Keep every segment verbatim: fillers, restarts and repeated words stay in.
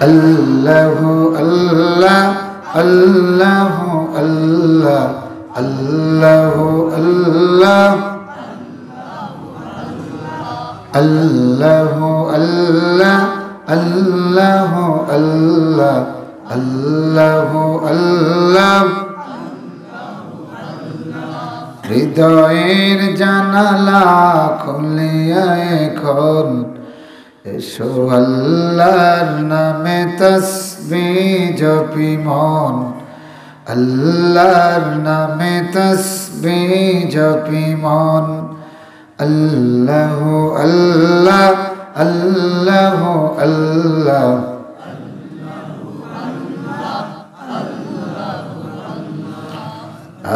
আল্লাহু আল্লাহ, আল্লাহু আল্লাহ, আল্লাহু আল্লাহ, আল্লাহু আল্লাহ, আল্লাহু আল্লাহ, আল্লাহু আল্লাহ। হৃদয়ের জানালা খুলিয়া এখন এসো, আল্লাহর নামে তসবিহ জপি মন, আল্লাহর নামে তসবিহ জপি মন। আল্লাহু আল্লাহ, আল্লাহু আল্লাহ।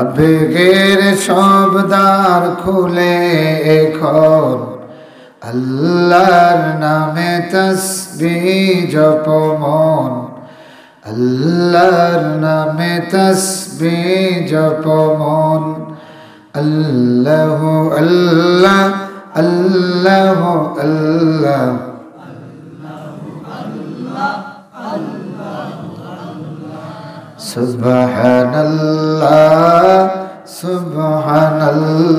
আবেগের সব দ্বার খুলে এখন আল্লাহর নামে তসবিহ জপ মন, আল্লাহর নামে তসবিহ জপ মন। আল্লাহু আল্লাহ, আল্লাহু আল্লাহ। সুবহানাল্লাহ, সুবহানাল্লাহ,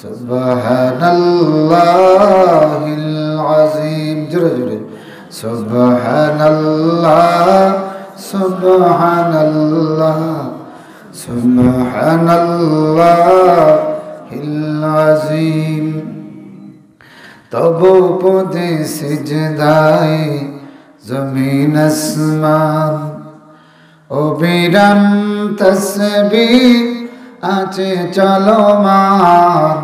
সুবহানাল্লাহিল আযীম। জোরে জোরে। সুবহানাল্লাহ, সুবহানাল্লাহ, সুবহানাল্লাহিল আযীম। তব পদে সিজদায় জমিন আসমান, অবিরাম তসবিহ আছে চলমান।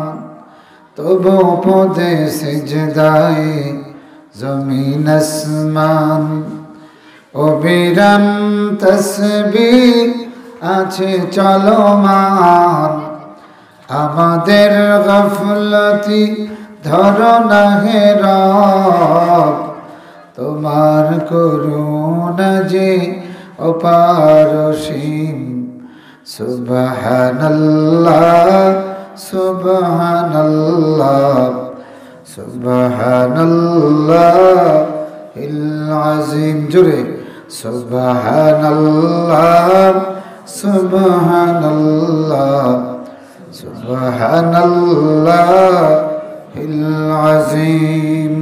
তব পদে সিজদায় জমিন আসমান, অবিরাম তসবিহ আছে চলমান। আমাদের গাফলতি ধরো না হে রব, তোমার করুণা যে অপার অসীম। সুবহানাল্লাহ, সুবহানাল্লাহ, সুবহানাল্লাহিল আযীম। জোরে। সুবহানাল্লাহ, সুবহানাল্লাহ, সুবহানাল্লাহিল আযীম।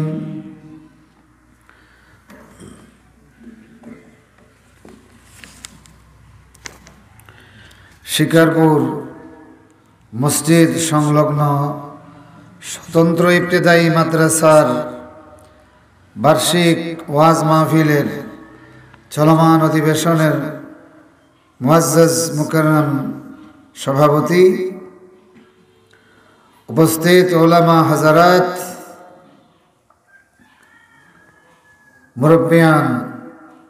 শিকারপুর মসজিদ সংলগ্ন স্বতন্ত্র ইবতেদায়ী মাদ্রাসার বার্ষিক ওয়াজ মাহফিলের চলমান অধিবেশনের মুআজ্জাজ মুকাররম সভাপতি, উপস্থিত ওলামা হাজারাত, মুরব্বিয়ান,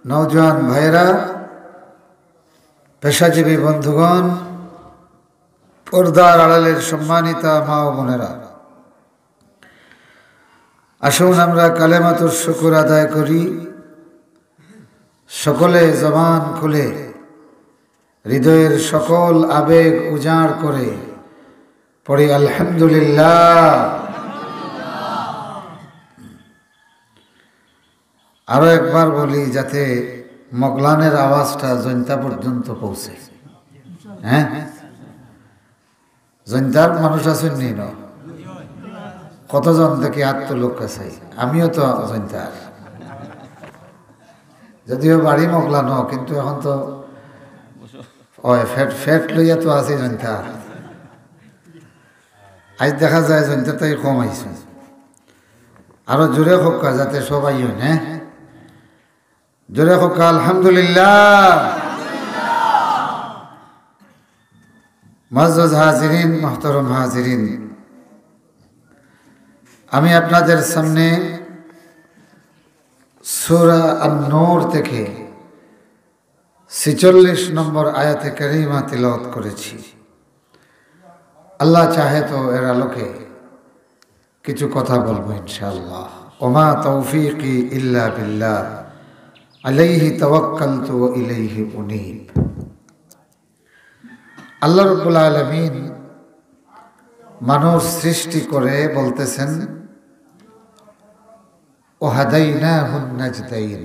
নওজোয়ান ভাইরা, পেশাজীবী বন্ধুগণ, পর্দার আড়ালের সম্মানিতা মা ও বোনেরা, আসুন আমরা কালেমাতুর শুকুর আদায় করি। সকলে জবান খুলে, হৃদয়ের সকল আবেগ উজাড় করে পড়ি আলহামদুলিল্লাহ। আরো একবার বলি, যাতে মগলানের আওয়াজটা জৈন্তা পর্যন্ত পৌঁছে। হ্যাঁ, জৈন্তার মানুষ আছইন নি ন? কতজন দেখি আত তুলউক্কা চাই। আমিও তো জৈন্তার, যদিও বাড়ি মগলান, কিন্তু এখন তো ওই ফেট ফেট লইয়া তো আছি জৈন্তার। আইজ দেখা যায় জৈন্তার থাকি কম আইছে। আরো জোরে কউক্কা, যাতে সব আইন, হ্যাঁ? জোরে কউক্কা, আলহামদুলিল্লাহ। মুআজ্জাজ হাজিরিন, মুহতারাম হাজিরিন, আমি আপনাদের সামনে সূরা আন-নূর থেকে ছেচল্লিশ নম্বর আয়াতে কারিমা তিলাওয়াত করেছি। আল্লাহ চাহে তো এর আলোকে কিছু কথা বলবো ইনশাআল্লাহ। ওমা তৌফিকি ইল্লা বিল্লাহ, আলাইহি তাওয়াক্কালতু ওয়া ইলাইহি উনীব। আল্লাহ রাব্বুল আলামিন মানুষ সৃষ্টি করে বলতেছেন, ওয়া হাদাইনাহুন নাজদাইন।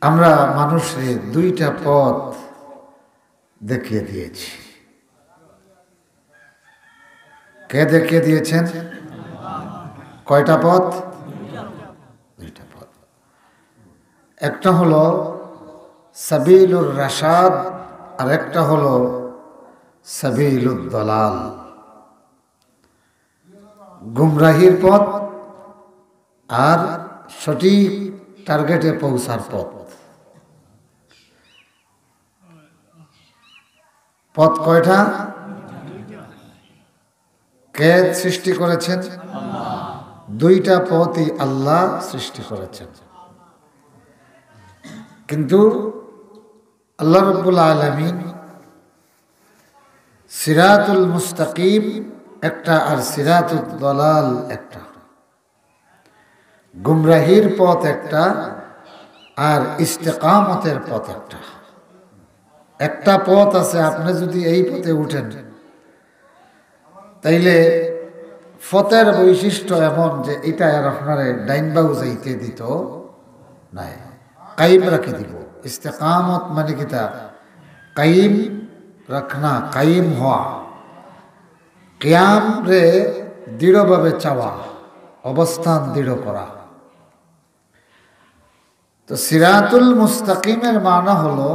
আমরা মানুষরে দুইটা পথ দেখিয়ে দিয়েছি। কে দেখিয়ে দিয়েছেন? কয়টা পথ? দুইটা পথ। একটা হলো সাবিলুর রাশাদ, আর একটা হলো সাবিলুদ দালাল, গুমরাহির পথ আর সঠিক টার্গেটে পৌঁছার পথ। পথ কয়টা? কে সৃষ্টি করেছেন? দুইটা পথই আল্লাহ সৃষ্টি করেছেন। কিন্তু আল্লাহ রাব্বুল আলামিন সিরাতুল মুস্তাকিম একটা আর সিরাতুদ দালাল একটা, গুমরাহির পথ একটা আর ইস্তেকামতের পথ একটা। একটা পথ আছে, আপনি যদি এই পথে উঠেন, তাইলে পথের বৈশিষ্ট্য এমন যে এটা আর আপনারে ডাইন বাউ যাইতে দিত নাই, কায়েম রাখি দিব। ইস্তেকামত মানে কিতা? কায়েম রাখনা, কায়েম হওয়া। কিয়ামরে দৃঢ়ভাবে চাওয়া, অবস্থান দৃঢ় করা। তো সিরাতুল মুস্তাকিমের মানা হলো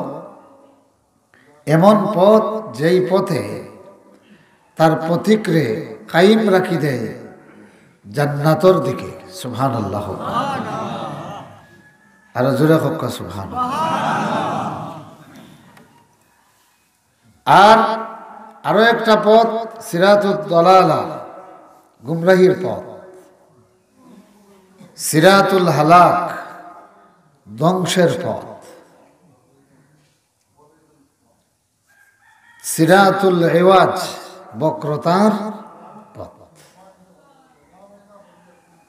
এমন পথ, যেই পথে তার পথিকরে কায়েম রাখি দেয় জান্নাতর দিকে। সুবহানাল্লাহ। আরো জোরে কউক্কা সুবহানাল্লাহ। আর আরো একটা পথ সিরাতুদ দালালা, গুমরাহির পথ, সিরাতুল হালাক, ধ্বংসের পথ, সিরাতুল ইওয়াজ, বক্রতার পথ।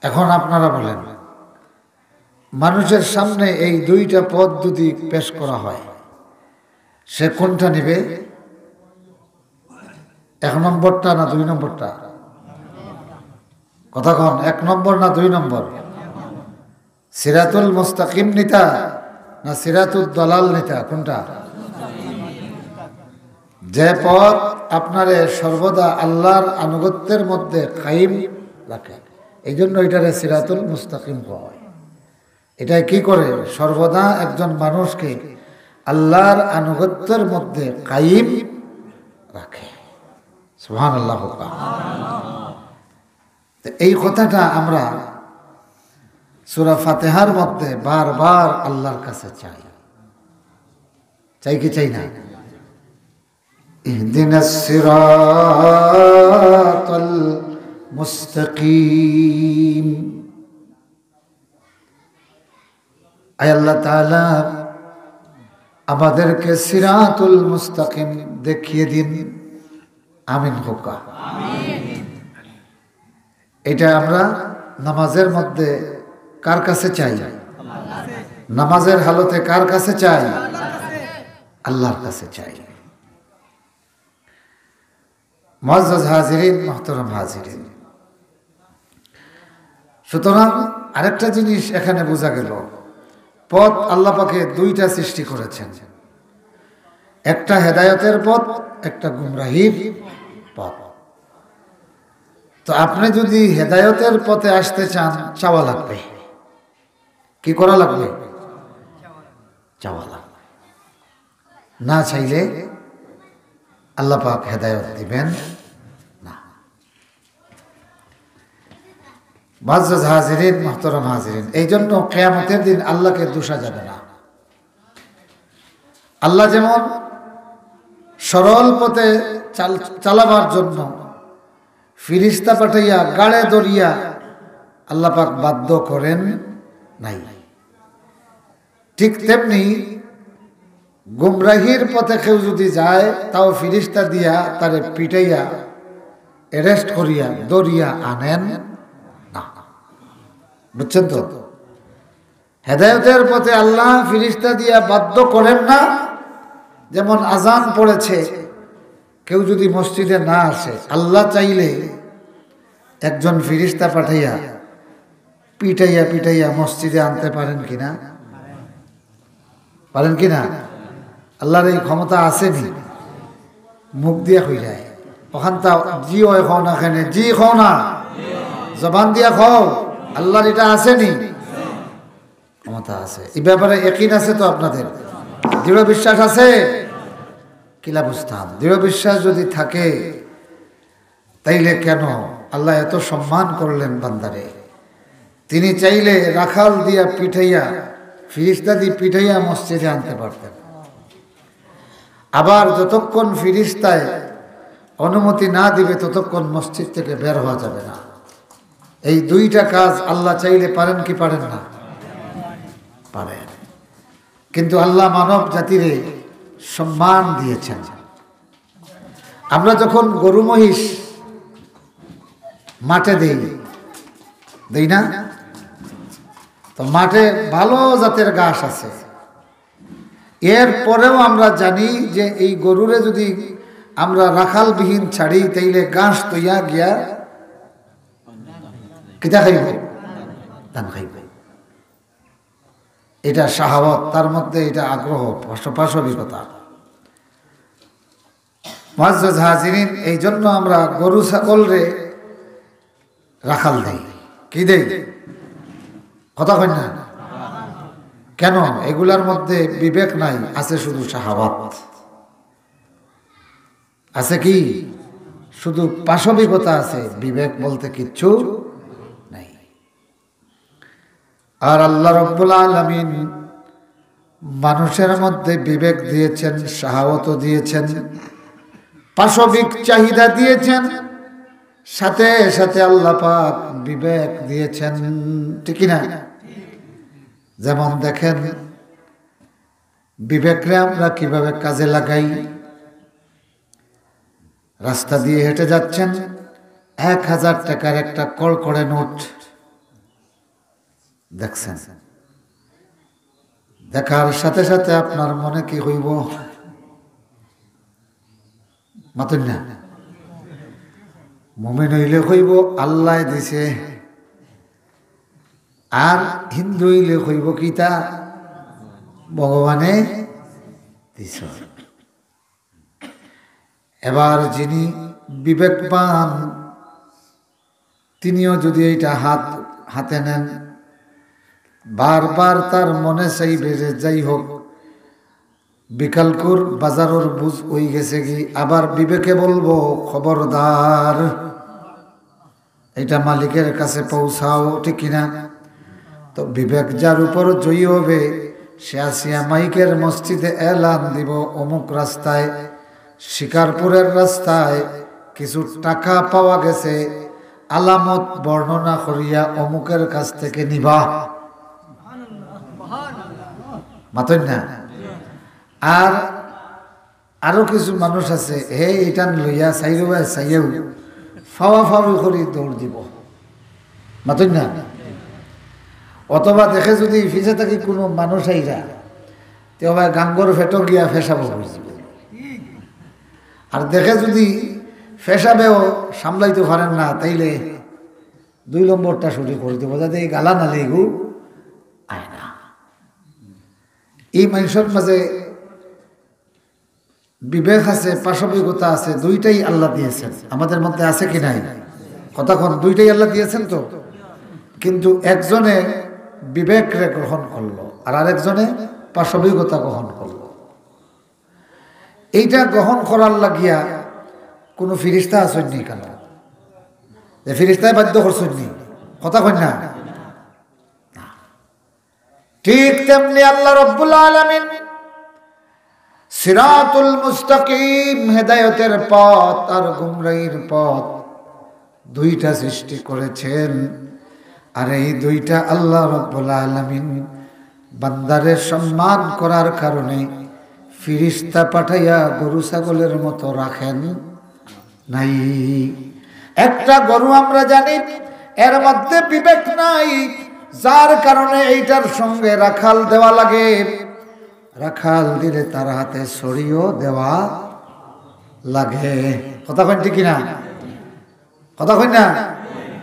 এখন আপনারা বলেন, মানুষের সামনে এই দুইটা পথ যদি পেশ করা হয়, সে কোনটা নিবে? এক নম্বরটা না দুই নম্বরটা? কথা কন, এক নম্বর না দুই নম্বর? সিরাতুল মুস্তাকিম নিতা না সিরাতুদ দালাল নিতা, কোনটা? যে পথ আপনারে সর্বদা আল্লাহর আনুগত্যের মধ্যে কায়েম রাখে, এই জন্য এটারে সিরাতুল মুস্তাকিম কয়। এটা কি করে? সর্বদা একজন মানুষকে আল্লাহর আনুগত্যের মধ্যে কায়েম রাখে। সুবহানাল্লাহ। তো এই কথাটা আমরা সূরা ফাতিহার মধ্যে বারবার আল্লাহর কাছে চাই, চাই কি চাই না? ইহদিনাস সিরাতাল মুস্তাকিম। আয় আল্লাহ তাআলা, আমাদেরকে সিরাতুল মুস্তাকিম দেখিয়ে দিন। আমিন কউক্কা। এটা আমরা নামাজের মধ্যে কার কাছে চাই? নামাজের হালতে কার কাছে চাই? আল্লাহর কাছে চাই। মুআজ্জাজ হাজিরিন, মুহতারাম হাজিরিন, সুতরাং আরেকটা জিনিস এখানে বোঝা গেল, পথ আল্লাহ পাকে দুইটা সৃষ্টি করেছেন, একটা হেদায়েতের পথ, একটা গুমরাহির পথ। তো আপনি যদি হেদায়েতের পথে আসতে চান, চাওয়া লাগবে। কি করা লাগবে? চাওয়া লাগবে। না চাইলে আল্লাহ পাক হেদায়েত দিবেন না। মুআজ্জাজ হাজিরিন, মুহতারাম হাজিরিন, এই জন্য কিয়ামতের দিন আল্লাহকে দুষা যাবে না। আল্লাহ যেমন সরল পথে চাল-, চালাবার জন্য ফিরিস্তা পাঠাইয়া গাড়ে ধরিয়া আল্লাহ পাক বাধ্য করেন নাই, ঠিক তেমনি গুমরাহির পথে কেউ যদি যায়, তাও ফিরিস্তা দিয়া তারে পিটাইয়া, অ্যারেস্ট করিয়া, ধরিয়া আনেন না। বুঝছেন তো? হেদায়েতের পথে আল্লাহ ফিরিস্তা দিয়া বাধ্য করেন না। যেমন আজান পড়েছে, কেউ যদি মসজিদে না আসে, আল্লাহ চাইলে একজন ফিরিস্তা পাঠাইয়া পিটাইয়া পিটাইয়া মসজিদে আনতে পারেন কিনা? পারেন কিনা? আল্লাহর এই ক্ষমতা আছে নি? মুখ দিয়া কই যায়, ওখানটা জি অয় কও না কেনে, জি কও না, জবান দিয়া কও, আল্লাহর এটা আছে নি? ক্ষমতা আছে। এই ব্যাপারে একিন আছে তো আপনাদের? দৃঢ় বিশ্বাস আছে? কিলা বুঝতাম, দৃঢ় বিশ্বাস যদি থাকে, তাইলে কেন আল্লাহ এত সম্মান করলেন বান্দারে? তিনি চাইলে রাখাল দিয়া পিঠাইয়া, ফিরিস্তা দিয়ে পিঠাইয়া মসজিদে আনতে পারতেন। আবার যতক্ষণ ফিরিস্তায় অনুমতি না দিবে, ততক্ষণ মসজিদ থেকে বের হওয়া যাবে না। এই দুইটা কাজ আল্লাহ চাইলে পারেন কি পারেন না? পারেন। কিন্তু আল্লাহ মানব জাতিরে সম্মান দিয়েছেন। আমরা যখন গরু মহিষ মাঠে দেই, দেই না? তো মাঠে ভালো জাতের ঘাস আছে, এর পরেও আমরা জানি যে এই গরুরে যদি আমরা রাখালবিহীন ছাড়ি, তাইলে ঘাস তইয়া গিয়া কিতা খাইব? ধান খাইব। এটা শাহাওয়াত, তার মধ্যে এটা আগ্রহ, পাশ-, পাশবিকতা। মুআজ্জাজ হাজিরিন, এই জন্য আমরা গরু ছাগলরে রাখাল দেই। কি দেই? কথা কই না? কেন? এগুলার মধ্যে বিবেক নাই, আছে শুধু শাহাওয়াত। আছে কি? শুধু পাশবিকতা আছে, বিবেক বলতে কিচ্ছু নাই। আর আল্লাহ রব্বুল আলামিন মানুষের মধ্যে বিবেক দিয়েছেন, শাহাওয়াতও দিয়েছেন, পাশবিক চাহিদা দিয়েছেন, সাথে সাথে আল্লাহ পাক বিবেক দিয়েছেন। ঠিক কি না? যেমন দেখেন, বিবেকরে আমরা কিভাবে কাজে লাগাই। রাস্তা দিয়ে হেঁটে যাচ্ছেন, এক হাজার টাকার একটা কড়কড়ে নোট দেখছেন, দেখার সাথে সাথে আপনার মনে কি হইব? মাতুন না। মুমিন হইলে কইব, "আল্লাহ দিছে।" আর হিন্দু হইলে কইব, "কিতা? ভগবানে দিছে।" এবার যিনি বিবেকবান, তিনিও যদি এইটা হাত, হাতে নেন, বারবার তার মনে চাইবে যে, "যাই হোক, বিকালকুর বাজারর বুঝ হই গেছে কি।" আবার বিবেকে বলবো, "খবরদার, এটা মালিকের কাছে পৌঁছাও", ঠিক কিনা? তো বিবেক যার উপর জয়ী হবে, সে আসিয়া মাইকের মসজিদে এলান দিব, "অমুক রাস্তায়, শিকারপুরের রাস্তায় কিছু টাকা পাওয়া গেছে, আলামত বর্ণনা করিয়া অমুকের কাছ থেকে নিবা।" মাতইন না? আর আরো কিছু মানুষ আছে, হে ইটান লইয়া চাইরোবায় চাইয়াও ফাওয়া ফাওয়ি করি দৌড় দিব। মাতইন না? অথবা দেখে যদি পিছে থাকি কোনো মানুষ আইরা, তে অবায় গাঙ্গর পেটো গিয়া পেশাব অই যিবো। আর দেখে যদি পেশাবেও সামলাইতে পারেন না, তাইলে দুই নম্বরটা শুরু করি দিব, যাতে এই গালা নালি এগু আয় না। এই মানুষর মাঝে বিবেক আছে, পাশবিকতা আছে, দুইটাই আল্লাহ দিয়েছেন। আমাদের মধ্যে আছে কি নাই? কথা কন, দুইটাই আল্লাহ দিয়েছেন তো। কিন্তু একজনে বিবেকরে গ্রহণ করলো, আর আরেকজনে পাশবিকতা গ্রহণ করলো। এইটা গ্রহণ করার লাগিয়া কোনো ফিরিস্তা আছইন নি কেন? যে ফিরিস্তায় বাধ্য করছইন নি? কথা কইন না। ঠিক তেমনি আল্লাহ রব্বুল আলামিন সিরাতুল মুস্তাকিম, হেদায়েতের পথ আর গুমরাহির পথ, দুইটা সৃষ্টি করেছেন। আর এই দুইটা আল্লাহ রব্বুল আলামিন বান্দারে সম্মান করার কারণে ফিরিস্তা পাঠাইয়া গরু ছাগলের মতো রাখেন নাই। একটা গরু আমরা জানি, এর মধ্যে বিবেক নাই, যার কারণে এইটার সঙ্গে রাখাল দেওয়া লাগে। রাখাল দিলে তার হাতে ছড়িও দেওয়া লাগে। কথা কইন ঠিক কিনা? কথা কইন না?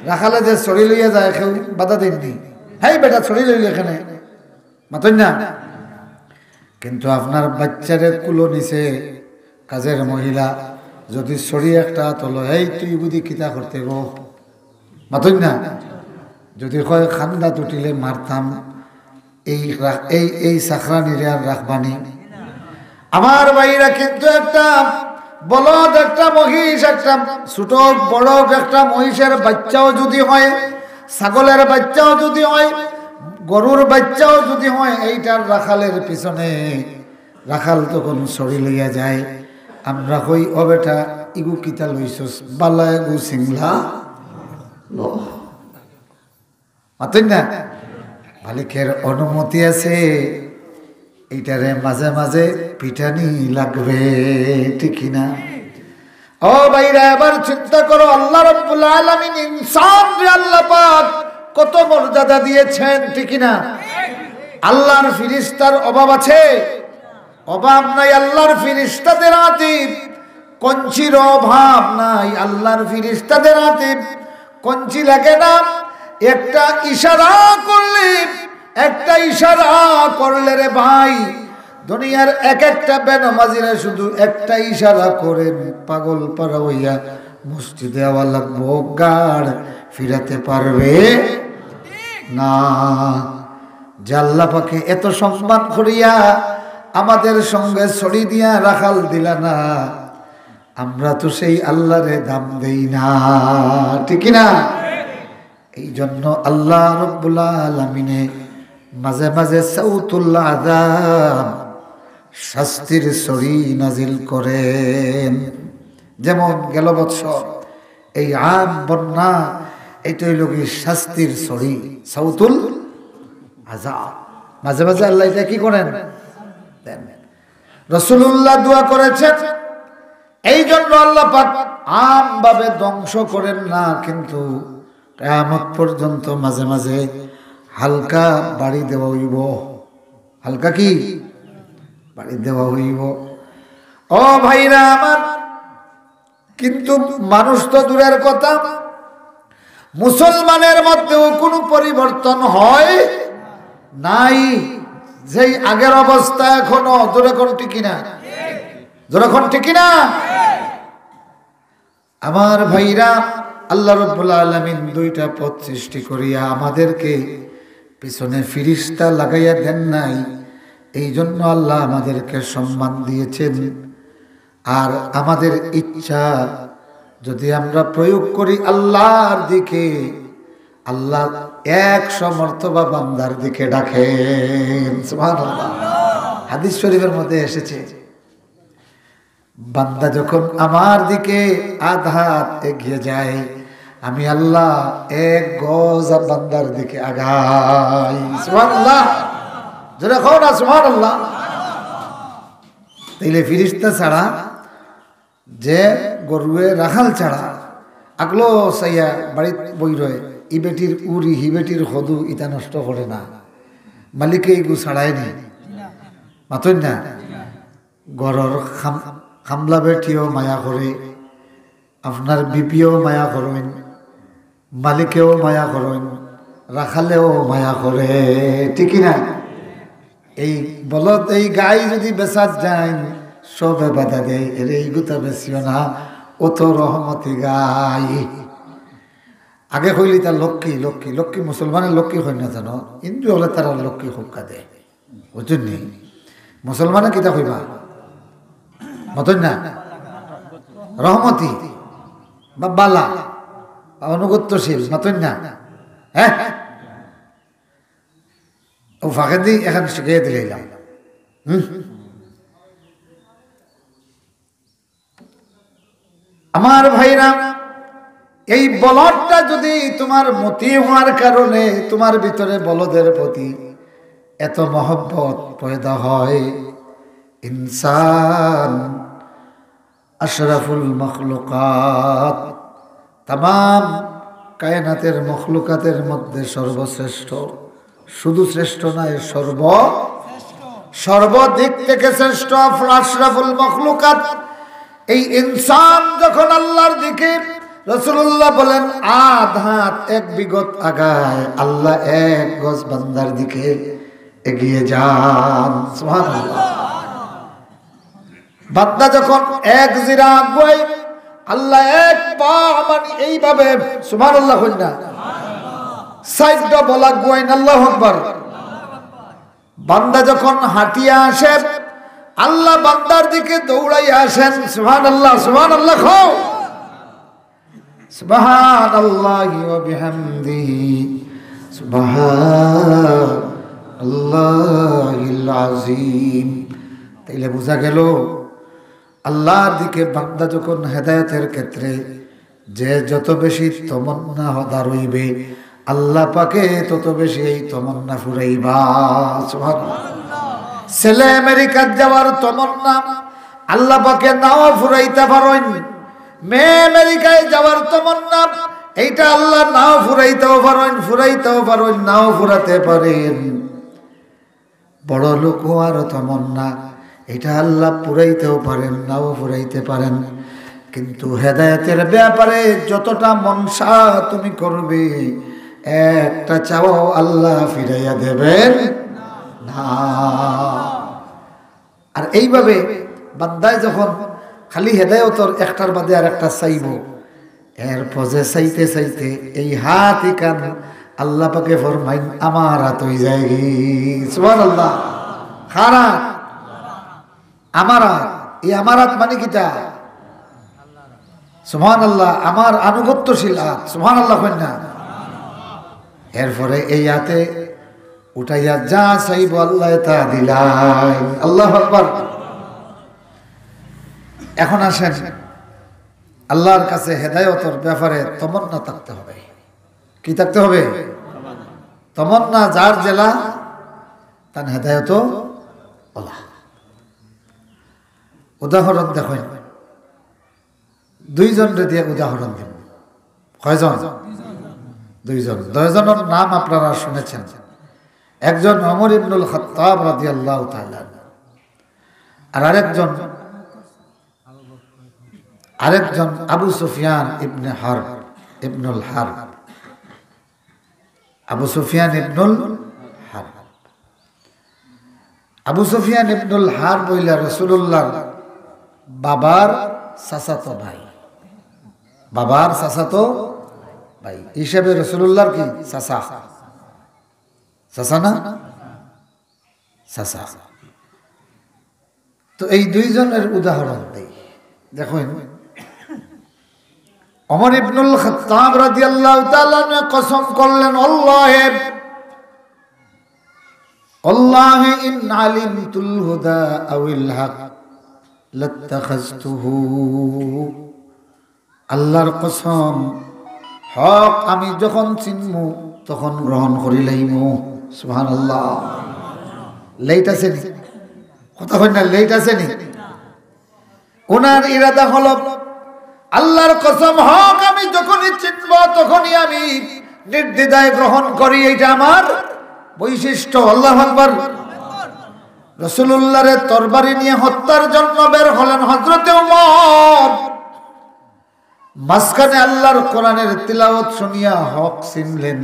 রাখালে যে ছড়ি লইয়া যায়, কেউ বাধা দেইন নি? হেই বেটা, ছড়ি লইলে কেনে? মাতইন না। কিন্তু আপনার বাইচ্চারে কুলো নিছে কাজের মহিলা, যদি ছড়ি একটা আতো লয়, "এই তুই বুঝি কিতা করতে গো?" মাতইন না। যদি কয়, "কান্দাত উঠিলে মারতাম, এই রা-, এই, এই চাকরানিরে আর রাখবানি।" আমার ভাইরা, কিন্তু একটা বলদ, একটা মহিষ, একটা ছোট বড় একটা মহিষের বাচ্চাও যদি হয়, ছাগলের বাচ্চাও যদি হয়, গরুর বাচ্চাও যদি হয়, এইটার রাখালের পিছনে রাখাল তখন ছড়ি লইয়া যায়। আমরা কই, "ও বেটা, ইগু কিতা লইছস? বালা এগু সিংলা ল।" মাতইন না? মালিকের অনুমতি আছে, এইটারে মাঝে মাঝে পিটানি লাগবে, ঠিক কি না? ও ভাইরা, এবার চিন্তা করো, আল্লাহ রাব্বুল আলামিন ইনসানরে আল্লাহ পাক কত মর্যাদা দিয়েছেন, ঠিক কি না? আল্লাহর ফিরিস্তার অভাব আছে? অভাব নাই। আল্লাহর ফিরিস্তাদের হাতে কঞ্চির অভাব নাই। আল্লাহর ফিরিস্তাদের হাতে কঞ্চি লাগে না। একটা ইশারা করলে, একটা ইশারা করলে রে ভাই, দুনিয়ার এক একটা বেনমাজিরা শুধু একটা ইশারা করে পাগল পারা হইয়া মসজিদে আওয়া লাগবো, গাড় ফিরাতে পারবে না। যে আল্লাহ পাকে এত সম্মান করিয়া আমাদের সঙ্গে ছড়ি দিয়া রাখাল দিলা না, আমরা তো সেই আল্লাহরে দাম দেই না, ঠিক কি না? এই জন্য আল্লাহ রব্বুল আলামিনে মাঝে মাঝে সাউতুল আযাব, শাস্তির ছড়ি নাজিল করেন। যেমন গেল বৎসর এই আম বন্যা, এটা হইল কি শাস্তির ছড়ি, সাউতুল আযাব। মাঝে মাঝে আল্লাহ এটা কি করেন? দেন। রাসূলুল্লাহ দোয়া করেছেন, এই জন্য আল্লাহ পাক আমভাবে ধ্বংস করেন না, কিন্তু কিয়ামত পর্যন্ত মাঝে মাঝে হালকা বাড়ি দেওয়া হইব। হালকা কি বাড়ি দেওয়া হইব? ও ভাইরা আমার, কিন্তু মানুষ তো দূরের কথা, মুসলমানের মধ্যেও কোনো পরিবর্তন হয় নাই। যেই আগের অবস্থা এখনো, জোরে কোন ঠিক কিনা? জোরে কোন ঠিক কিনা? আমার ভাইরা, আল্লাহ রব্বুল আলামিন দুইটা পথ সৃষ্টি করিয়া আমাদেরকে পিছনে ফিরিস্তা লাগাইয়া দেন নাই, এই জন্য আল্লাহ আমাদেরকে সম্মান দিয়েছেন। আর আমাদের ইচ্ছা যদি আমরা প্রয়োগ করি আল্লাহর দিকে, আল্লাহ একশো মর্তবা বান্দার দিকে ডাকেন। সুবহানাল্লাহ। হাদিস শরীফের মধ্যে এসেছে, বান্দা যখন আমার দিকে আধা হাত এগিয়ে যায়, আমি আল্লাহ এক গজ বান্দার দিকে আগাই। সুবহানাল্লাহ। জোরে কও না সুবহানাল্লাহ। তাইলে ফিরিস্তা ছাড়া, যে গরুয়ে রাখাল ছাড়া, আকলো চাইয়া বাড়িত বই রয়, ই বেটির উরি, হি বেটির খদু, ইতা নষ্ট করে না। মালিকে ইগু ছাড়ায় নি, মাতইন না। ঘরর খাম-, খামলা বেটিও মায়া করে, আপনার বিপিও মায়া করইন, মালিকেও মায়া করইন, রাখালেও মায়া করে, ঠিক কি না? এই বলদ, এই গাই যদি বেচাত যায়, সবে বাধা দেয়, "এরে, এই গুতা বেচিও না, ও তো রহমতি গাই।" আগে কইলে তার লক্ষ্মী, লক্ষ্মী, লক্ষ্মী, মুসলমানের লক্ষ্মী হয় না জানো, হিন্দু হলে তারা লক্ষ্মী হুক্কা দেয়, বুঝছইন নি? মুসলমানে কিতা কইবা? মাতইন না, রহমতি বা বালা বা অনুগত্যশীল, মাতইন না? হ্যাঁ, ও ফাঁকেদি এখান শিখিয়ে দিলাম। হুম। আমার ভাইরা, এই বলদটা যদি তোমার মতি হওয়ার কারণে তোমার ভিতরে বলদের প্রতি এত মহব্বত পয়দা হয়, ইনসান আশরাফুল মখলুকাত, তামাম কায়নাতের মখলুকাতের মধ্যে সর্বশ্রেষ্ঠ, শুধু শ্রেষ্ঠ নয়, সর্ব, সর্বদিক থেকে শ্রেষ্ঠ, আশরাফুল মখলুকাত। এই ইনসান যখন আল্লাহর দিকে রাসূলুল্লাহ বলেন, আধ হাত এক বিঘত আগায়, আল্লাহ এক গজ বান্দার দিকে এগিয়ে যান। সুবহানাল্লাহ। বান্দা যখন এক জিরা আগুয়ায়, আল্লাহ এক পা, মানে এইভাবে, সুবহানাল্লাহ কইন না, সাইডটা বলা আগুয়াইন, আল্লাহু আকবার। বান্দা যখন হাঁটিয়া আসে, আল্লাহ বান্দার দিকে দৌড়াইয়া আসেন। সুবহানাল্লাহ, সুবহানাল্লাহ কও। সুবহানাল্লাহি ওয়া বিহামদিহি, সুবহানাল্লাহিল আযীম। তাইলে বুঝা গেল, আল্লাহর দিকে বান্দা যখন হেদায়েতের ক্ষেত্রে যে যত বেশি তমন্না হদা রইবে, আল্লাহ পাকে তত বেশি এই তমন্না ফুরাইবা। সুবহানাল্লাহ। ছেলে আমেরিকাত যাওয়ার তমন্না আল্লাহ পাকে নাও ফুরাইতা পারইন, মেয়ে আমেরিকায় যাওয়ার তমন্না, এইটা আল্লাহ নাও ফুরাইতাও পারইন, ফুরাইতাও পারইন, নাও ফুরাতে পারেন। বড় লোক হওয়ার তমন্না, এটা আল্লাহ পুরাইতেও পারেন, নাও পুরাইতে পারেন। কিন্তু হেদায়েতের ব্যাপারে যতটা মনসা তুমি করবে, একটা চাওয়াও আল্লাহ ফিরাইয়া দেবেন না। আর এইভাবে বান্দায় যখন খালি হেদায়েতর একটার বাদে আর একটা চাইবো, এর পরে চাইতে চাইতে এই হাত ইখান আল্লাহ পাকে ফরমাইন, আমার হাত অই যায়গি। সুবহানাল্লাহ। কার হাত? আমার হাত। এই আমার হাত মানে কিতা? সুবহানাল্লাহ। আমার আনুগত্যশীল হাত। সুবহানাল্লাহ কইন না। এরপরে এই হাতে উঠাইয়া যা চাইবো আল্লাহ তা দিলাইন। আল্লাহু আকবার। এখন আসেন, আল্লাহর কাছে হেদায়েতর ব্যাপারে তমন্না থাকতে হবে। কি থাকতে হবে? তমন্না যার যেলা, তান হেদায়েত অলা। উদাহরণ দেখইন, দুইজনরে দিয়া উদাহরণ দিমু। কয়জন? দুইজন। দুইজনর নাম আপনারা শুনেছেন। একজন ওমর ইবনুল খাত্তাব রাদিয়াল্লাহু তাআলা আনহু, আর আরেকজন, আরেকজন আবু সুফিয়ান ইবনে হারব, ইবনুল হারব। আবু সুফিয়ান ইবনুল হারব। আবু সুফিয়ান ইবনুল হারব অইলা রাসূলুল্লাহর বাবার চাচাতো ভাই। বাবার চাচাতো ভাই হিসাবে রাসূলুল্লাহর কি? চাচা। চাচা না? চাচা। তো এই দুইজনের উদাহরণ দেই। দেখইন, ওমর ইবনুল খাত্তাব রাদিয়াল্লাহু তাআলা আনহু কসম করলেন, আল্লাহে, আল্লাহে ইন আলিমতুল হুদা আউল হক লাত্তাখাজতুহু। আল্লাহর কসম, হক আমি যখন চিনমু, তখন গ্রহণ করি লাইমু। সুবহানাল্লাহ। লেট আছে নি? কথা কইন না, লেট আছে নি? ওনার ইরাদা হলো, আল্লাহর কসম, হক আমি যখনই চিনব, তখনই আমি নির্দ্বিধায় গ্রহণ করি, এইটা আমার বৈশিষ্ট্য। আল্লাহু আকবার। রাসূলুল্লাহরে তরবারি নিয়ে হত্যার জন্য বের হলেন হযরতে ওমর। মাঝখানে আল্লাহর কোরআনের তিলাওয়াত শুনিয়া হক চিনলেন।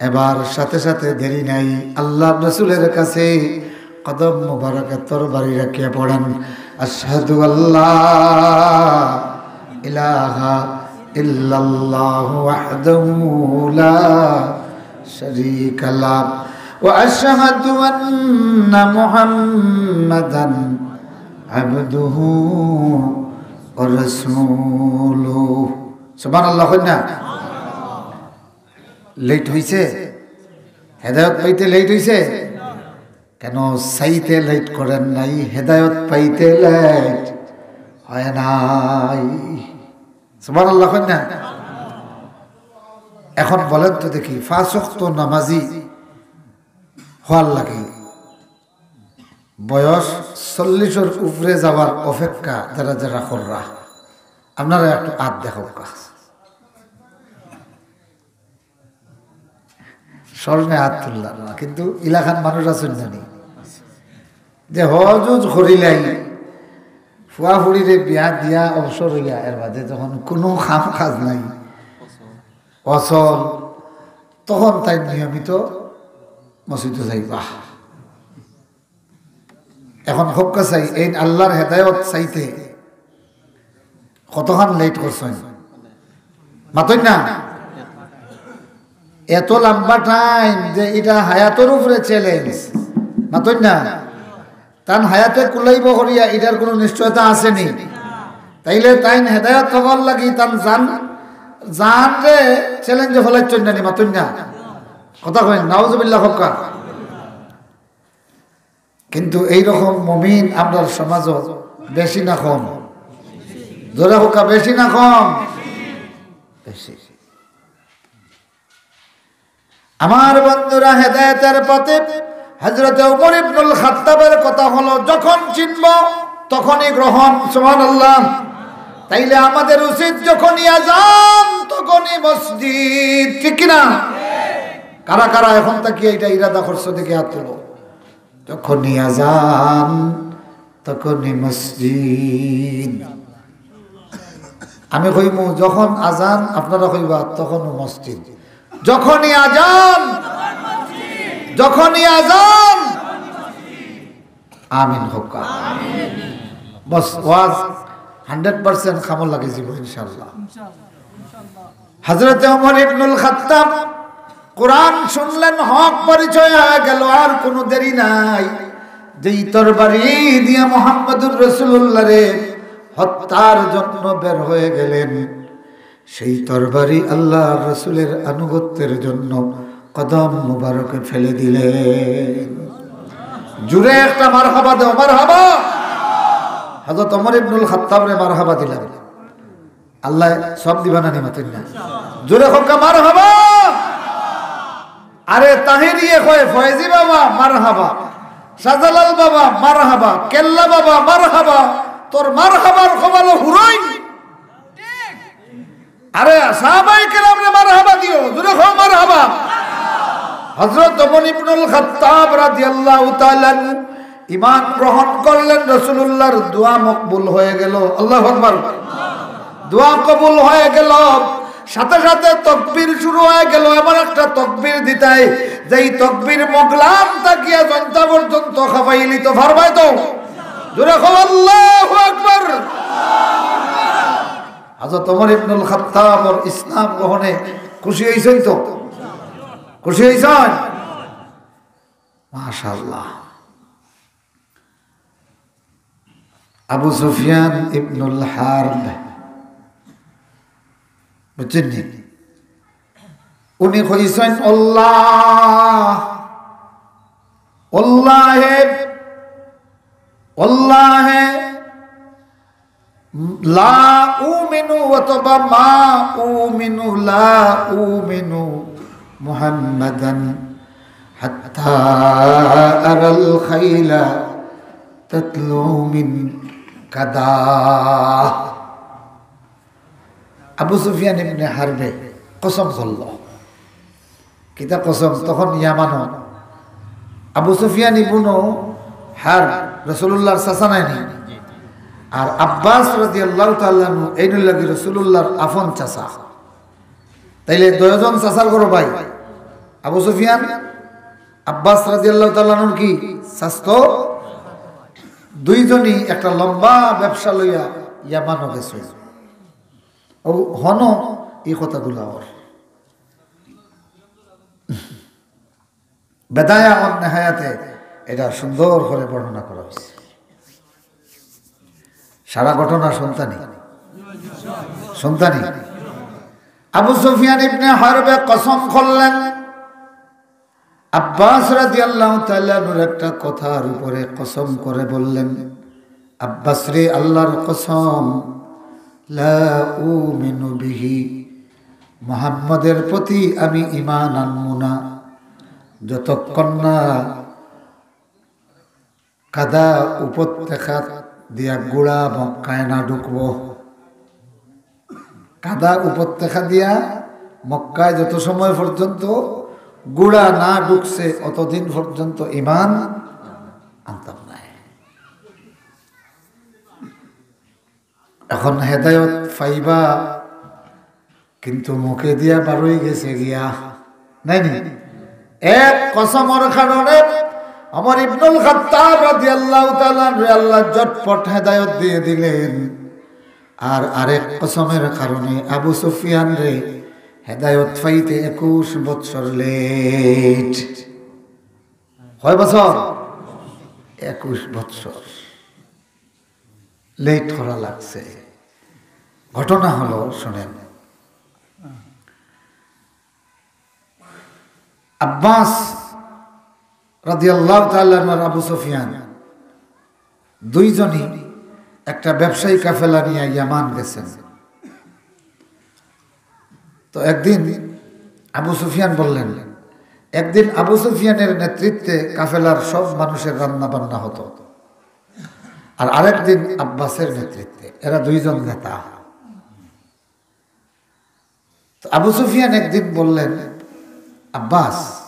এবার সাথে সাথে দেরি নাই, আল্লাহর রাসূলের কাছে কদম মোবারকে তরবারি রাখিয়া পড়েন, আশহাদু আল্লা ইলাহা ইল্লাল্লাহু ওয়াহদাহু লা শারীকা লাহ ওয়া আশহাদু আন্না মুহাম্মাদান আবদুহু ওয়া রাসূলুহু। সুবহানাল্লাহ কইন না? লেট হইছে? হেদায়েত পাইতে লেট হইছে? কেন চাইতে লেট করেন নাই, হেদায়েত পাইতে লেট হয় নাই। সুবহানাল্লাহ কইন না? এখন বলেন তো দেখি, পাঁচ ওয়াক্ত নামাজি হওয়ার লাগি বয়স চল্লিশর উপরে যাওয়ার অপেক্ষা যারা যারা কররা, আপনারা একটু আত দেখাউক্কা। স্মরণে আত তুললা না, কিন্তু ইলাখান মানুষ আছইন না নি? যে হজ উজ করিলাই, ফুয়া ফুড়িরে বিয়া দিয়া অবসর অইয়া এর বাদে যখন কুনু কাম কাজ নাই, অচল, তখন তাইন নিয়মিত মসজিদো যাইবা। এখন হক্কা চাই, এইন আল্লার হেদায়ত চাইতে কতখান লেট করছইন, মাতইন না? এত লম্বা টাইম যে ইটা হায়াতর উপরে চ্যালেঞ্জ, মাতইন না? তান হায়াতে কুলাইবো করিয়া ইটার কুনু নিশ্চয়তা আছে নি? তাইলে তাইন হেদায়ত পাওয়ার লাগি তান জান, জানরে চ্যালেঞ্জো ফালাইছইন না নি, মাতইন না? কথা কইন, নাউজুবিল্লাহ হক্কা। কিন্তু এই রকম মুমিন আমরার সমাজো বেশি না কম? জোরে হক্কা, বেশি না কম? বেশি। আমার বন্ধুরা, হেদায়েতের পথে হযরতে উমর ইবনুল খাত্তাবের কথা হলো, যখন চিনব তখনই গ্রহণ। সুবহানাল্লাহ। তাইলে আমাদের উচিত যখনই আজান তখনই মসজিদ, ঠিক কি না? কারা কারা এখন থাকি এটা ইরাদা করছো, দেখি হাত তুলো। যখনই আজান তখনই মসজিদ। আমি কইমু যখন আজান, আপনারা কইবা তখনও মসজিদ। যখনই আজান, যখনই আজান। আমিন হক্কা। বস, ওয়াজ হান্ড্রেড পার্সেন্ট কামো লাগি যাইবো ইনশাআল্লাহ। হযরতে ওমর ইবনুল খাত্তাব কোরআন শুনলেন, হক পরিচয় হয়ে গেল, আর কোনো দেরি নাই। যেই তরবারি দিয়া মুহাম্মদুর রাসূলুল্লাহরে হত্যার জন্য বের হয়ে গেলেন, সেই তরবারি আল্লাহর রাসূলের আনুগত্যের জন্য কদম মুবারকে ফেলে দিলেন। জুরে একটা মারহাবা দেও, মারহাবা। হযরত ওমর ইবনুল খাত্তাবরে মারহাবা দিলাম। আল্লায় সব দিবা না নি, মাতইন না? জুরে হক্কা মারহাবা। আরে তাহিরিয়ে কয়, ফয়েজি বাবা মারহাবা, শাহজালাল বাবা মারহাবা, কেল্লা বাবা মারহাবা। তোর মারহাবার কপালো হুরই। আরে সাহাবায়ে কেরামরে মারহাবা দিও, জুরে কও মারহাবা। হযরত ওমর ইবনুল খাত্তাব রাদিয়াল্লাহু তাআলা আনহু ঈমান গ্রহণ করলেন, রাসূলুল্লাহর দোয়া মকবুল হয়ে গেল। আল্লাহু আকবার। দোয়া কবুল হয়ে গেল, সাথে সাথে তকবীর শুরু হয়ে গেল। এমন একটা তকবীর দিতাই, যেই তকবীর মগলান থাকিয়া জনতা পর্যন্ত খাপাইলিতো। পারবায় তো? জুরে কও আল্লাহু আকবার। হযরত ওমর ইবনুল খাত্তাবর ইসলাম গ্রহণে খুশি হইছইন তো? খুশি হইছইন? মাশাআল্লাহ। আবু সুফিয়ান ইবনুল হারব, বুঝছইন নি? উনি কইছইন, আল্লাহ, আল্লাহে, আল্লাহে, লা উমিনু অথবা মা উমিনু, লা উমিনু মুহাম্মাদান হাত্তা আরাল খাইলা তাতলু মিন কাদা। আবু সুফিয়ান ইবনে হারবে কসম করল। কিতা কসম? তখন ইয়ামানো। আবু সুফিয়ান ইবনু হারব রাসূলুল্লাহর চাচা নায় নি? আর আব্বাস রাদিয়াল্লাহু তাআলা আনহু এইন লাগি রাসূলুল্লাহর আফন চাচা। তাইলে দুইজন চাচার ঘরর ভাই। আবু সুফিয়ান, আব্বাস রাদিয়াল্লাহু তাআলা আনহুর কি চাচতো? দুইজনই একটা লম্বা ব্যবসা লইয়া ইয়ামানো গেছইন। ও হনো এই কথাগুলা ওর। বেদায়া ওয়ান নেহায়াতে এটা সুন্দর করে বর্ণনা করা হয়েছে। সারা ঘটনা শুনতা নি? শুনতা নি? আবু সুফিয়ান ইবনে হারবে কসম করলেন, আব্বাস রাদিয়াল্লাহু তাআলা আনহুর একটা কথার উপরে কসম করে বললেন, আব্বাস রে, আল্লাহর কসম, লা উমিনু বিহি, মুহাম্মদের প্রতি আমি ঈমান আনমু না, যতক্ষণ না কাদা উপত্যকা দিয়া ঘোড়া মক্কায় না ঢুকবো। কাদা উপত্যকা দিয়া মক্কায় যত সময় পর্যন্ত ঘোড়া না ঢুকছে, অতদিন পর্যন্ত ঈমান আনতাম নায়। এখন হেদায়ত পাইবা, কিন্তু মুখে দিয়া বারই গেছে গিয়া, নাইনি? এক কসমর কারণে ওমর ইবনুল খাত্তাব রাদিয়াল্লাহু তাআলা আনহুরে আল্লাহ ঝটপট হেদায়ত দিয়ে দিলেন। আর আরেক কসমর কারণে আবু সুফিয়ানরে হেদায়ত পাইতে একুশ বৎসর লেট। কয় বছর? একুশ বৎসর লেট করা লাগছে। ঘটনা হলো, শোনেন, আব্বাস রাদিয়াল্লাহু তাআলা আনহু আর আবু সুফিয়ান দুইজনই একটা ব্যবসায়ী কাফেলা নিয়ে ইয়ামান গেছেন। তো একদিন আবু সুফিয়ান বললেন, একদিন আবু সুফিয়ানের নেতৃত্বে কাফেলার সব মানুষের রান্না বান্না হতো, আর আরেক দিন আব্বাসের নেতৃত্বে। এরা দুইজন নেতা। তো আবু সুফিয়ান একদিন বললেন, "আব্বাস,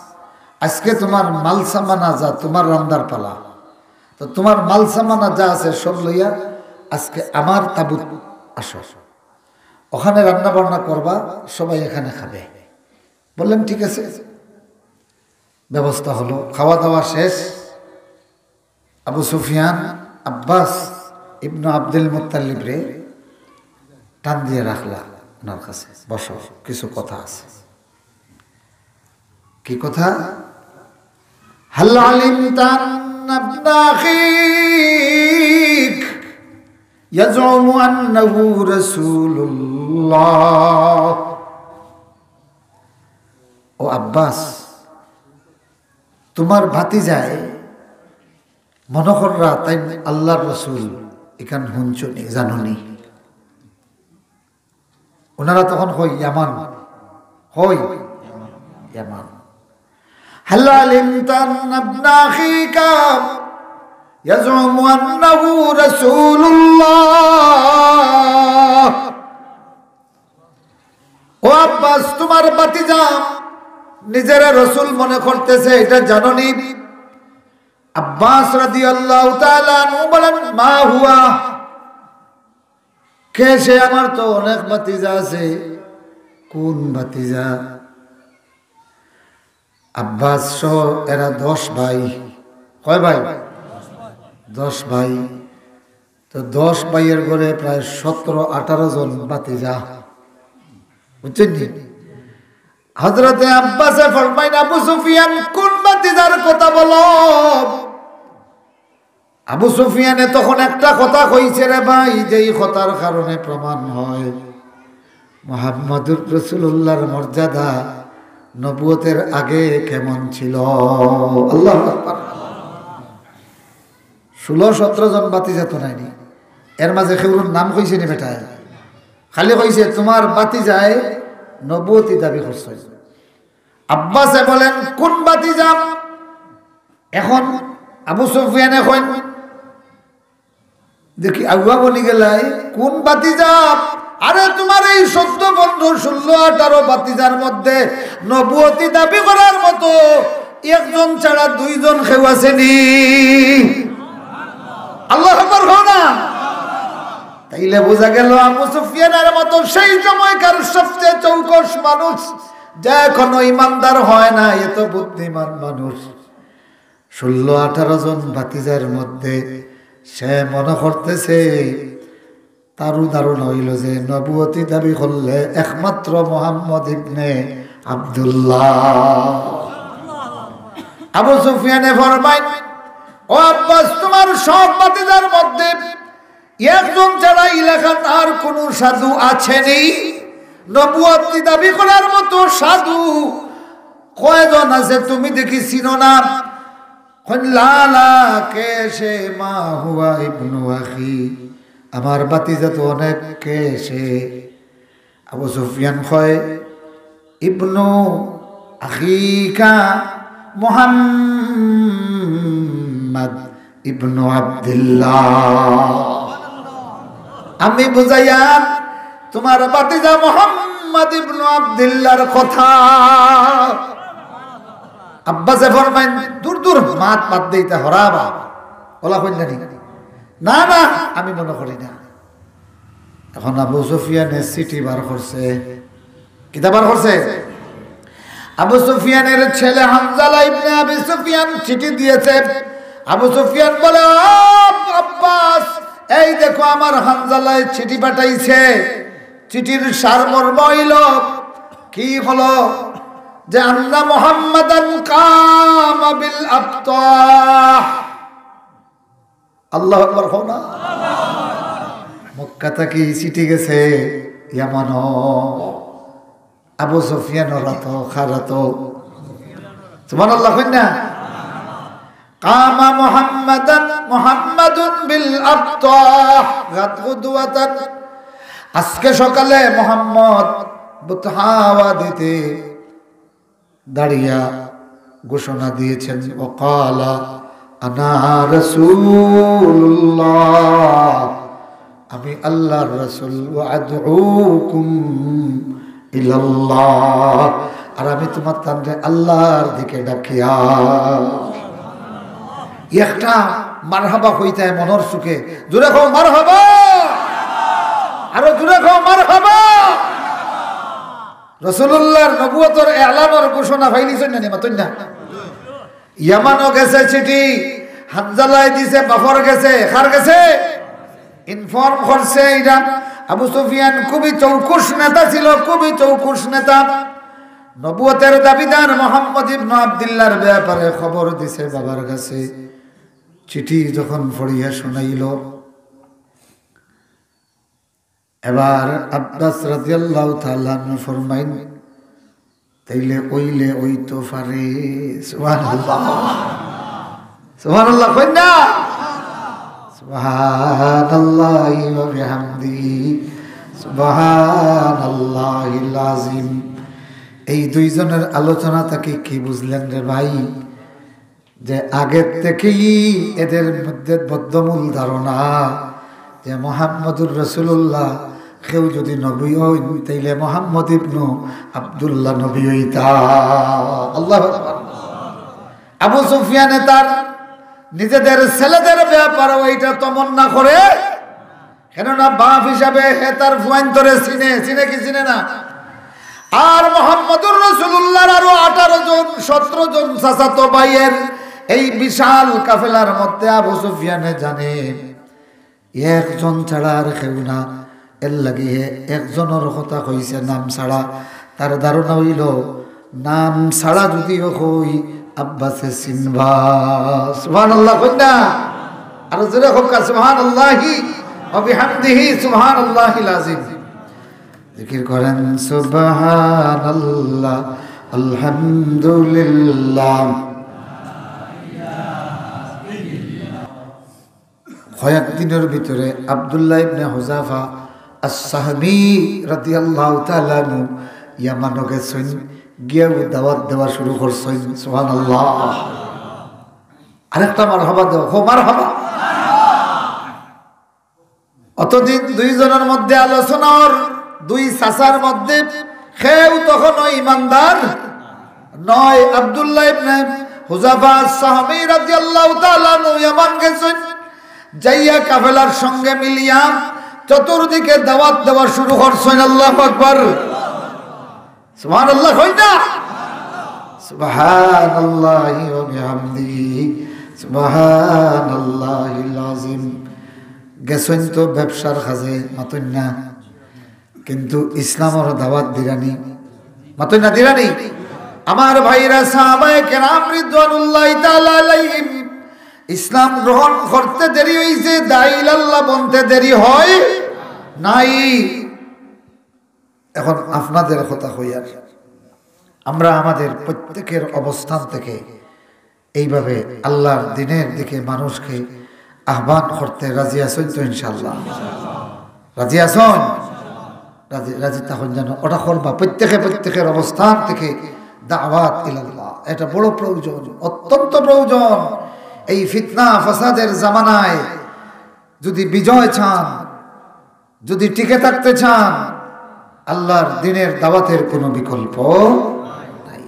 আজকে তোমার মাল সামানা যা, তোমার রান্নার পালা। তো তোমার মাল সামানা যা আছে সব লইয়া আজকে আমার তাবুত আসো, ওখানে রান্না বান্না করবা, সবাই এখানে খাবে।" বললেন, "ঠিক আছে।" ব্যবস্থা হলো, খাওয়া দাওয়া শেষ। আবু সুফিয়ান আব্বাস ইবনু আব্দুল মুত্তালিবরে টান দিয়ে রাখলা ওনার কাছে, "বসো, কিছু কথা আছে।" কি কথা? "হাল আলিমতা আন্না ইবনা আখিক ইয়াজউমু আন্নাহু রাসূলুল্লাহ।" "ও আব্বাস, তোমার ভাতিজায় মনে কররা তাইন আল্লাহর রসুল, ইখান হুনছো নি, জানো নি?" ওনারা তখন কয়, "ইয়ামান।" কয়, "ইয়ামান।" "হাল আলিমতা আন্না ইবনা আখিকা ইয়াজউমু আন্নাহু রাসূলুল্লাহ।" ও আব্বাস, তোমার ভাতিজা নিজেরে রসুল মনে করতেছে, এটা জানো নি? আব্বাস রাদিয়াল্লাহু তাআলা আনহু বলেন, "মা হুয়া?" "কে সে? আমার তো অনেক ভাতিজা আছে।" "কোন ভাতিজা?" আব্বাস সহ এরা দশ ভাই। কয় ভাই? দশ ভাই। তো দশ ভাইয়ের ঘরে প্রায় সতেরো আঠারো জন ভাতিজা, বুঝছেন নি? হযরতে আব্বাসে ফরমাইন, "আবু সুফিয়ান, কোন ভাতিজার কথা বলো?" আবু সুফিয়ানে তখন একটা কথা কইছে রে ভাই, যেই কথার কারণে প্রমাণ হয় মুহাম্মাদুর রাসূলুল্লাহর মর্যাদা নবুয়তের আগে কেমন ছিল। আল্লাহু আকবার। ষোলো সতেরো জন ভাতিজা তো নাইনি, এর মাঝে কেউর নাম কইছে নি বেটায়? খালি কইছে, "তোমার ভাতিজায় নবুয়তি দাবি করছে।" আব্বাসে বলেন, "কোন ভাতিজা?" এখন আবু সুফিয়ানে কইন, দেখি আগুয়া বনি গেলাই, "কোন ভাতিজা? আরে তোমার এই চৌদ্দ পনেরো, ষোলো আঠারো ভাতিজার মধ্যে নবুয়তি দাবি করার মতো একজন ছাড়া দুইজন কেউ আছে নি?" আল্লাহু আকবার কও না। তাইলে বুঝা গেল আবু সুফিয়ানের মতো সেই সময়কার সবচেয়ে চৌকস মানুষ, যে এখনো ইমানদার হয় না, এত বুদ্ধিমান মানুষ। ষোলো আঠারো জন ভাতিজার মধ্যে সে মনে করতেছে, তারও ধারণা হইল যে নবুয়তি দাবি করলে একমাত্র মোহাম্মদ ইবনে আব্দুল্লাহ। আবু সুফিয়ানে ফরমাইন, "ও আব্বাস, তোমার সব ভাতিজার মধ্যে একজন ছাড়া ইলাকাত আর কোনো সাধু আছে নি? নবুয়তি দাবি করার মতো সাধু কয়জন আছে, তুমি দেখি চিনো না?" কইন, "লা, লা, কে সে? মা হুয়া ইবনু আখি, আমার ভাতিজা তো অনেক, কে সে?" আবু সুফিয়ান কয়, "ইবনু আখিকা মুহাম্মদ ইবনু আব্দুল্লাহ।" আমি বুঝাইয়ার তোমার ভাতিজা মুহাম্মদ ইবনু আব্দুল্লাহর কথা। আব্বাসে ফরমাইন, "দূর, দূর, মাত বাদ দে, ইতা হরাবা।" ওলা কইলা নি? "না, না, আমি মনে করি না।" এখন আবু সুফিয়ানে চিঠি বার করছে। কিতা বার করছে? আবু সুফিয়ানের ছেলে হানজালা ইবনে আবি সুফিয়ান চিঠি দিয়েছে। আবু সুফিয়ান বলে, "ও আব্বাস, এই দেখো, আমার হানজালায় চিঠি পাঠাইছে।" চিঠির সারমর্ম হইল, কি হলো? যে, "আন্না মুহাম্মাদান কামা বিল আবতাহ।" আল্লাহু আকবার, কও না? মক্কা থাকি চিঠি গেছে ইয়ামানো। আবু সুফিয়ানর আতো, কার আতো? সুবহানাল্লাহ, কইন না? কামা মুহাম্মাদান, মুহাম্মাদুন বিল আবতাহ, গাদ গুদওয়াতান। আজকে সকালে মোহাম্মদ বুতহা ওয়াদিতে দাঁড়িয়া ঘোষণা দিয়েছেন, "ওয়াকালা আনা রাসূলুল্লাহ, আমি আল্লাহর রাসূল, ওয়া আদউকুম ইলাল্লাহ, আর আমি তোমার তানরে আল্লাহর দিকে ডাকিয়া।" একটা মারহাবা কইতায় মনর সুখে, জোরে কও মারহাবা, আরো জোরে কও মারহাবা। রাসূলুল্লাহর নবুয়তর এলানর ঘোষণা পাইলিছইন না নি, মাতইন না? ইয়ামানো গেছে চিঠি, হানজালায় দিছে, বাফর গেছে, কার গেছে? ইনফর্ম করছে ইরা। আবু সুফিয়ান খুবই চৌকুস নেতা ছিল, খুবই চৌকুস নেতা। নবুয়তের দাবিদার মোহাম্মদ ইবনে আব্দুল্লাহর ব্যাপারে খবর দিছে বাবার কাছে। চিঠি যখন পড়িয়া শোনাইল, এবার আব্বাস রাদিয়াল্লাহু তাআলা আনহু ফরমাইন, "তাইলে অইলে অইতো পারে।" সুবহানাল্লাহ। সুবহানাল্লাহ, কইন না? সুবহানাল্লাহি ওয়া বিহামদিহি, সুবহানাল্লাহিল আযীম। এই দুইজনের আলোচনা থাকি কি বুঝলেন রে ভাই? যে আগের থেকেই এদের মধ্যে বদ্ধমূল ধারণা যে মোহাম্মদুর রাসূলুল্লাহ কেউ যদি নবী হইন, তাইলে মোহাম্মদ ইবনু আব্দুল্লাহ নবী হইতা। আল্লাহু আকবার। আবু সুফিয়ানে তার নিজেদের ছেলেদের ব্যাপারে ওইটা তমন্না করে, কেননা বাপ হিসাবে হে তার ফুয়াইন্তরে চিনে, চিনে কি চিনে না? আর মোহাম্মদুর রাসূলুল্লাহর আরো আঠারো জন, সতেরো জন চাচাতো ভাইয়ের এই বিশাল কাফেলার মধ্যে আবু সুফিয়ানে জানে একজন ছাড়া আর কেউ না। এর লাগি হে একজনর কথা কইছে নাম ছাড়া। তার ধারণা হইল নাম ছাড়া যদিও কই, আব্বাসে চিনবা। সুবহানাল্লাহ কইন না? আরো জোরে কউক্কা, সুবহানাল্লাহি ওয়া বিহামদিহি, সুবহানাল্লাহিল আযীম। জিকির করেন, সুবহানাল্লাহ, আলহামদুলিল্লাহ। কয়েক দিনের ভিতরে আব্দুল্লাহ ইবনে হুযাফা আস-সাহমী রাদিয়াল্লাহু তাআলা আনহু ইয়ামানো গেছইন, গিয়া দাওয়াত দেওয়া শুরু করছইন। সুবহানাল্লাহ। আরেকটা মারহাবা দেও, কও মারহাবা। অতদিন দুইজনের মধ্যে আলোচনা অর, দুই চাচার মধ্যে কেউ তখনও ইমানদার নয়। আব্দুল্লাহ ইবনে হুযাফা আস-সাহমী রাদিয়াল্লাহু তাআলা আনহু ইয়ামান গেছইন, যাইয়া কাফেলার সঙ্গে মিলিয়া চতুর্দিকে দাওয়াত দেওয়া শুরু করছইন। আল্লাহু আকবার। সুবহানাল্লাহ কইন না? সুবহানাল্লাহি ওয়া বিহামদিহি, সুবহানাল্লাহিল আযীম। গেছইন তো ব্যবসার কাজে, মাতইন না? কিন্তু ইসলামর দাওয়াত দিরানি, মাতইন না দিরানি? আমার ভাইরা, সাহাবায়ে কেরাম রিদওয়ানুল্লাহি তাআলা আলাইহিম ইসলাম গ্রহণ করতে দেরি হইছে, দাঈ ইলাল্লাহ বনতে দেরি হয় নাই। এখন আপনাদের কথা কইয়ার, আমরা আমাদের প্রত্যেকের অবস্থান থেকে এইভাবে আল্লাহর দ্বীনের দিকে মানুষকে আহ্বান করতে রাজি আছইন তো ইনশাআল্লাহ? রাজি আছইন? রাজি, রাজি থাকইন যেন ওটা করবা। প্রত্যেকে প্রত্যেকের অবস্থান থেকে দাওয়াত ইলাল্লাহ, এটা বড় প্রয়োজন, অত্যন্ত প্রয়োজন। এই ফিতনা ফাসাদের জামানায় যদি বিজয় চান, যদি টিকে থাকতে চান, আল্লাহর দ্বীনের দাওয়াতের কোনো বিকল্প নাই।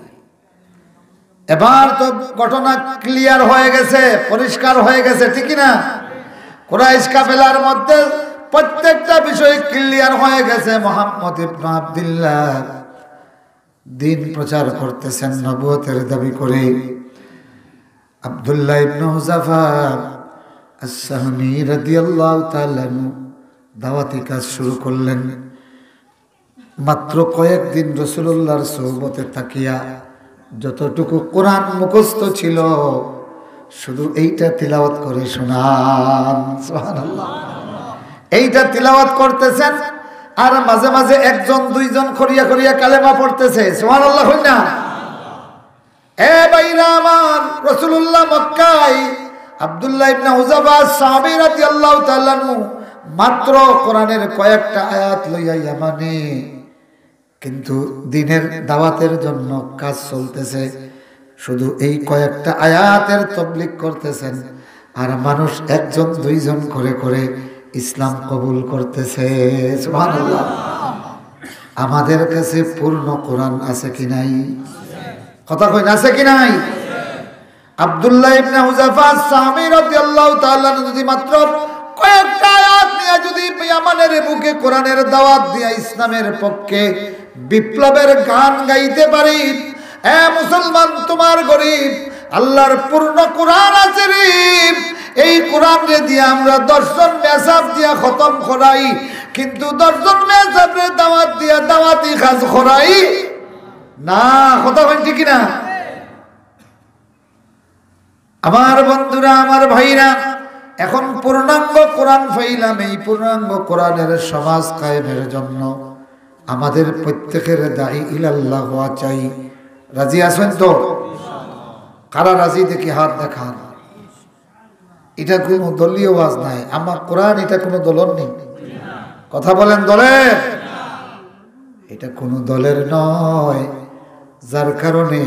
এবার তো ঘটনা ক্লিয়ার হয়ে গেছে, পরিষ্কার হয়ে গেছে, ঠিক কি না? কুরাইশ কাফেলার মধ্যে প্রত্যেকটা বিষয় ক্লিয়ার হয়ে গেছে। মোহাম্মদ ইবনে আব্দুল্লাহ দিন প্রচার করতেছেন নবুয়তের দাবি করে। আব্দুল্লাহ ইবনে হুযাফা আস-সাহমি রাদিয়াল্লাহু তাআলা আনহু দাওয়াতি কাজ শুরু করলেন। মাত্র কয়েকদিন রাসূলুল্লাহর সোহবতে থাকিয়া যতটুকু কোরআন মুখস্থ ছিল, শুধু এইটা তিলাওয়াত করে শোনান। সুবহানাল্লাহ। এইটা তিলাওয়াত করতেছেন, আর মাঝে মাঝে একজন দুইজন করিয়া করিয়া কালেমা পড়তেছে। সুবহানাল্লাহ, হয় না? এ ভাইরা আমার, রাসূলুল্লাহ মক্কায় আব্দুল্লাহ ইবনে হুযাফা সাহাবী রাদিয়াল্লাহু তাআলা আনহু মাত্র কোরআনের কয়েকটা আয়াত লইয়া ইয়ামানে, কিন্তু দিনের দাওয়াতের জন্য কাজ চলতেছে। শুধু এই কয়েকটা আয়াতের তবলিগ করতেছেন, আর মানুষ একজন দুইজন করে করে ইসলাম কবুল করতেছে। সুবহানাল্লাহ। আমাদের কাছে পূর্ণ কোরআন আছে কি নাই? কথা কইন, আছে কি নাই? আব্দুল্লাহ ইবনে হুযাফা সাহাবী রাদিয়াল্লাহু তাআলা আনহু যদি মাত্র কয়েকটা আয়াত নিয়ে যদি ইয়ামানের বুকে কোরআনের দাওয়াত দিয়া ইসলামের পক্ষে বিপ্লবের গান গাইতে পারি, এ মুসলমান, তোমার গরিব আল্লাহর পূর্ণ কোরআন আছে রে। এই কোরআন রে দিয়া আমরা দশ জন মেসাব দিয়া খতম করাই, কিন্তু দশ জন মেসাব রে দাওয়াত দিয়া দাওয়াতি কাজ করাই না। কথা কইন ঠিক কি না? আমার বন্ধুরা, আমার ভাইরা, এখন পূর্ণাঙ্গ কোরআন পাইলাম। এই পূর্ণাঙ্গ কোরআনের সমাজ কায়েমের জন্য আমাদের প্রত্যেকের দায়ী ইলাল্লাহ হওয়া চাই। রাজি আছেন তো? কারা রাজি দেখি হাত দেখান। এটা কোনো দলীয় ওয়াজ নাই, আমার কোরআন এটা কোনো দলর নেই। কথা বলেন, দলের? এটা কোনো দলের নয়, যার কারণে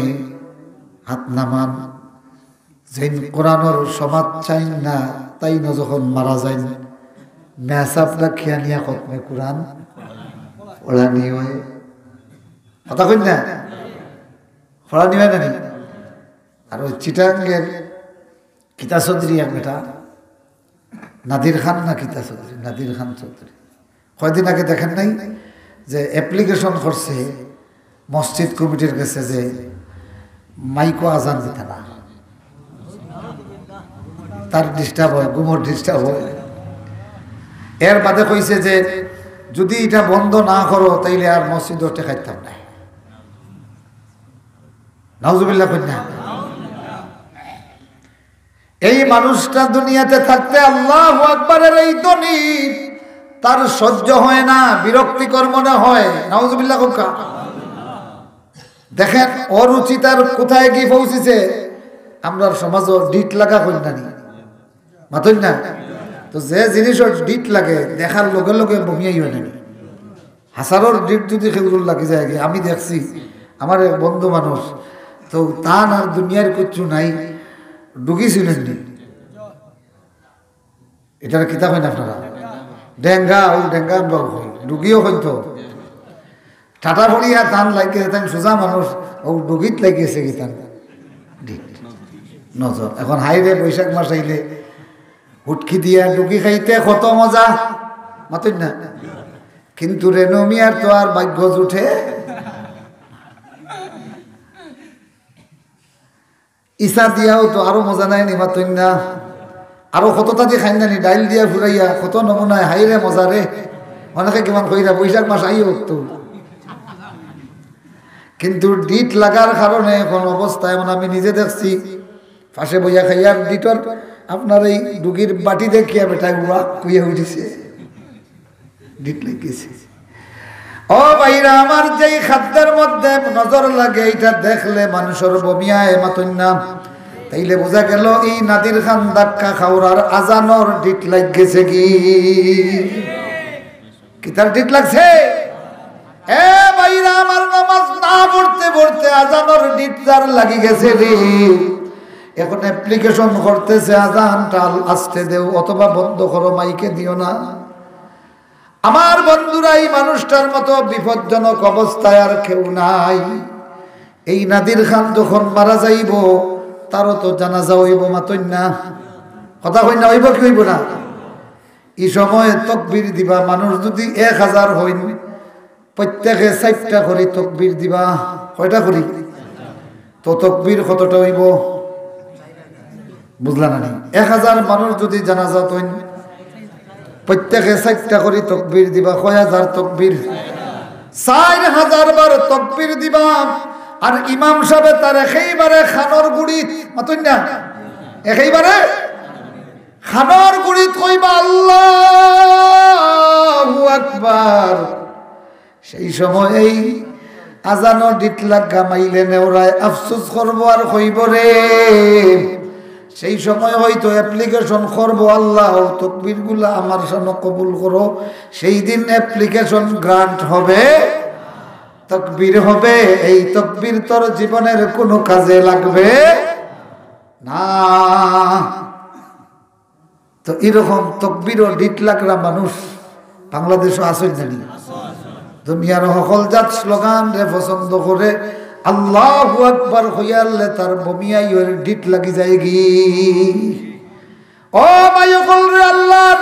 হাত নামান। যেইন কোরআনর সমাজ চাইন না, তাইন যখন মারা যাইন, মেসাব রাখিয়া নিয়া খতমে কোরআন পড়ানি হয়। কথা কইন না? পড়ানি হয় না নি? আর ওই চিটাঙ্গের কিতা চৌধুরী এক বেটা, নাদির খান না কিতা চৌধুরী, নাদির খান চৌধুরী, কয়দিন আগে দেখেন নাই যে অ্যাপ্লিকেশন করছে মসজিদ কমিটির কাছে যে মাইকো আজান দিতা না, তার ডিস্টার্ব হয়, ঘুমর ডিস্টার্ব হয়। এর বাদে কইছে যে যদি এটা বন্ধ না করো, তাইলে আর মসজিদও ঠেকাইতাম না। নাউজুবিল্লাহ কইন না। এই মানুষটা দুনিয়াতে থাকতে আল্লাহু আকবারের এই ধ্বনি তার সহ্য হয় না, বিরক্তিকর মনে হয়। নাউজুবিল্লাহ কউক্কা। দেখেন, অরুচি তার কোথায় গিয়া পৌঁছিছে। আমরার সমাজও ডিট লাগা কইন না নি, মাতইন না? তো যে জিনিসর ডিট লাগে, দেখার লগে লগে বমিয়াই হয় না নি। হাজারর ডিট যদি কেউরর লাগি যায় গি, আমি দেখছি, আমার এক বন্ধু মানুষ, তো তান আর দুনিয়ার কিচ্ছু নাই, ডুগি চিনইন নি? এটারে কিতা কইন আপনারা? ডেঙ্গা, অউ ডেঙ্গা আমরাও কই, ডুগিও কইন তো। টাটা পড়িয়া তান লাগে, তান সোজা মানুষ, অউ ডুগিত লাগিছে গি তান ডিট। নজর, এখন হায়রে বৈশাখ মাস আইলে হুটকি দিয়া ডুগি খাইতে কত মজা, মাতইন না? কিন্তু রেনু মিয়ার তো আর ভাগ্য জুটে। ইছা দিয়াও তো আরো মজা নাই নি, মাতইন না? আরো কততা দি খাইন না নি, ডাইল দিয়া ফুরাইয়া, কত নমুনায়, হায়রে মজা রে। অনেকে কিমান কইরা, বৈশাখ মাস আইও তো। কিন্তু ডিট লাগার কারণে এখন অবস্থা এমন, আমি নিজে দেখছি, পাশে বইয়া খাইয়ার ডিটর আপনার এই ডুগির বাটি দেখিয়া বেটায় উয়া কইয়া উঠিছে। ডিট লাগিছে। ও ভাইরা আমার, যেই খাদ্যের মধ্যে নজর লাগে, এটা দেখলে মানুষর বমি আয়, মাতইন না? তাইলে বুঝা গেল এই নাদির খান ধাক্কা খাওরার আজানর ডিট লাগিছে গি। কিতার ডিট লাগছে? এ ভাইরা আমার, নামাজ না পড়তে পড়তে আজানর ডিট যার লাগি গেছে রে। এখন অ্যাপ্লিকেশন করতেছে, আজানটা আস্তে দেও অথবা বন্ধ করো, মাইকে দিও না। আমার বন্ধুরা, এই মানুষটার মতো বিপজ্জনক অবস্থায় আর কেউ নাই। এই নাদির খান যখন মারা যাইব, তারও তো জানাজা অইব, মাতইন না? কথা কইন না, অইব কি অইব না? ই সময় তকবীর দিবা, মানুষ যুদি এক হাজার অইন, প্রত্যেকে চাইরটা করি তকবীর দিবা। কয়টা করি? তো তকবীর কতটা অইবো? বুঝলা না নি? এক হাজার মানুষ যুদি জানাজাত অইন, প্রত্যেকে চাইরটা করি তকবীর দিবা। কয় হাজার তকবীর? চাইর হাজার বার তকবীর দিবা। আর ইমাম সাবে তার একেবারে কানর গুড়িত, মাতইন না, একেবারে কানর গুড়িত কইবা, "আল্লাহু আকবার।" সেই সময় এই আজানো ডিট লাগা মাইলে নেওরায় আফসোস করবো আর কইবো রে, সেই সময় হয়তো অ্যাপ্লিকেশন করবো, "আল্লাহ, তকবীরগুলা আমার সামনে কবুল করো।" সেই দিন অ্যাপ্লিকেশন গ্রান্ট হবে। তকবীর হবে, এই তকবীর তোর জীবনের কোনো কাজে লাগবে না। তো এরকম তকবীরও ডিট লাগরা মানুষ বাংলাদেশও আছইন না নি? দুনিয়ার হকল জাত স্লোগান রে পছন্দ করে, "আল্লাহু আকবার" কইয়ারলে তার বমিয়াই ওর ডিট লাগি যায়গি। ও ভাই, হকল রে, আল্লাহর,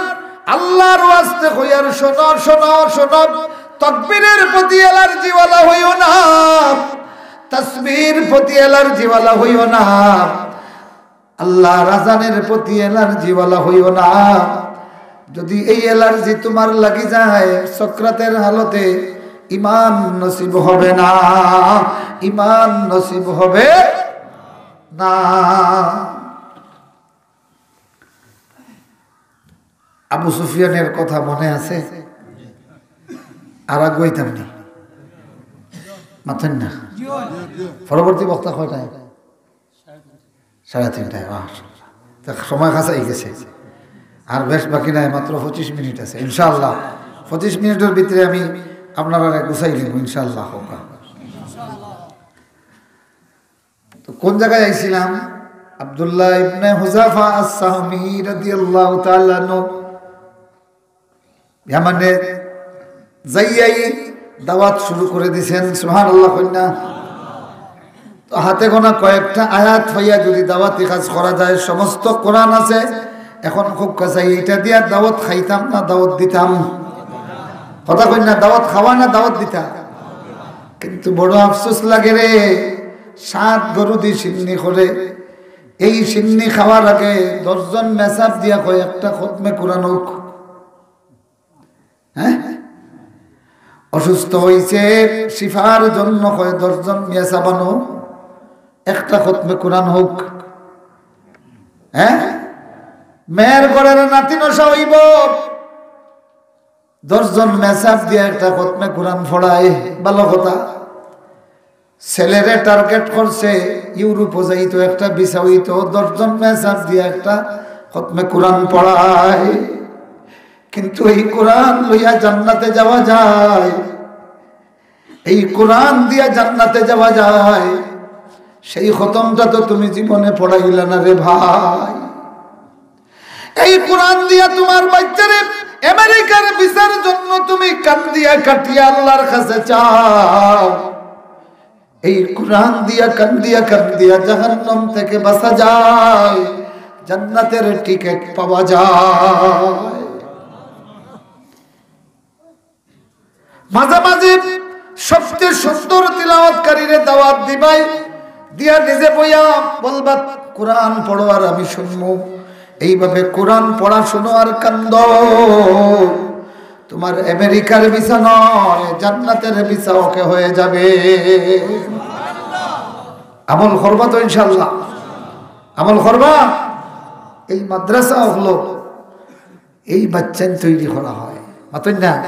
আল্লাহর ওয়াস্তে কইয়ার, শোনো, শোনো, শোনো, তকবীরের প্রতি অ্যালার্জিওয়ালা হইও না, তাসবির প্রতি অ্যালার্জিওয়ালা হইও না, আল্লাহর আজানের প্রতি অ্যালার্জিওয়ালা হইও না। যদি এই অ্যালার্জি তোমার লাগি যায়, সকরাতের হালতে ইমান নসিব হবে না, ইমান নসিব হবে না। আবু সুফিয়ানের কথা মনে আছে? আর আগুয়াইতাম নি, মাতইন না। পরবর্তী বক্তা কয়টায়? সাড়ে তিনটায়। আহ, তা সময় কাছাই গেছে, আর বেশ বাকি নাই, মাত্র পঁচিশ মিনিট আছে। ইনশাআল্লাহ, পঁচিশ মিনিটের ভিতরে আমি আপনারারে গুছাই নিব ইনশাআল্লাহ। হোক। তো কোন জায়গায় আইছিলাম? আব্দুল্লাহ ইবনে হুযাফা আস-সাহমী রাদিয়াল্লাহু তাআলা আনহু ইয়ামানে যাইয়াই দাওয়াত শুরু করে দিছেন। সুবহানাল্লাহ কইন না? তো হাতে গোনা কয়েকটা আয়াত পাইয়া যদি দাওয়াতি কাজ করা যায়, সমস্ত কোরআন আছে। এখন খুব কাছাই, এটা দিয়া দাওয়াত খাইতাম না দাওয়াত দিতাম? কথা কইন না, দাওয়াত খাওয়া না দাওয়াত দিতা? কিন্তু বড় আফসোস লাগে রে, সাত গরু দি শিন্নি করে, এই শিন্নি খাওয়ার আগে দশজন মেসাব দিয়া কয় একটা খতমে কোরআন হোক। হ্যাঁ, অসুস্থ হইছে, শিফার জন্য কয় দশজন মেসাব আনো, একটা খতমে কোরআন হোক। হ্যাঁ, মেয়ের ঘরের নাতি নশা হইব, দশজন মেসাব দিয়া একটা খতমে কোরআন পড়ায়, ভালো কথা। ছেলেরে টার্গেট করছে, ইউরোপো যাইতো, একটা ভিসা হইতো, দশজন মেসাব দিয়া একটা খতমে কোরআন পড়ায়। কিন্তু এই কোরআন লইয়া জান্নাতে যাওয়া যায়, এই কোরআন দিয়া জান্নাতে যাওয়া যায়, সেই খতমটা তো তুমি জীবনে পড়াইলা না রে ভাই। এই কোরআন দিয়া তোমার বাচ্চারে আমেরিকার ভিসার জন্য তুমি কান্দিয়া কাটিয়া আল্লাহর কাছে চাও। এই কোরআন দিয়া কান্দিয়া কান্দিয়া জাহান্নাম থেকে বাঁচা যায়, জান্নাতের টিকিট পাওয়া যায়। মাঝে মাঝে সবচেয়ে সুন্দর তিলাওয়াতকারীরে দাওয়াত দিবাই, দিয়া নিজে বইয়া বলবা, "কোরআন পড়ো আর আমি শুনবো।" এইভাবে কোরআন পড়া, শুনো আর কান্দো। তোমার আমেরিকার ভিসা নয়, জান্নাতের ভিসা ওকে হয়ে যাবে। আমল করবা তো ইনশাল্লাহ? আমল করবা? এই মাদ্রাসা হলো এই বাচ্চাইন তৈরি করা হয়, মাতইন না?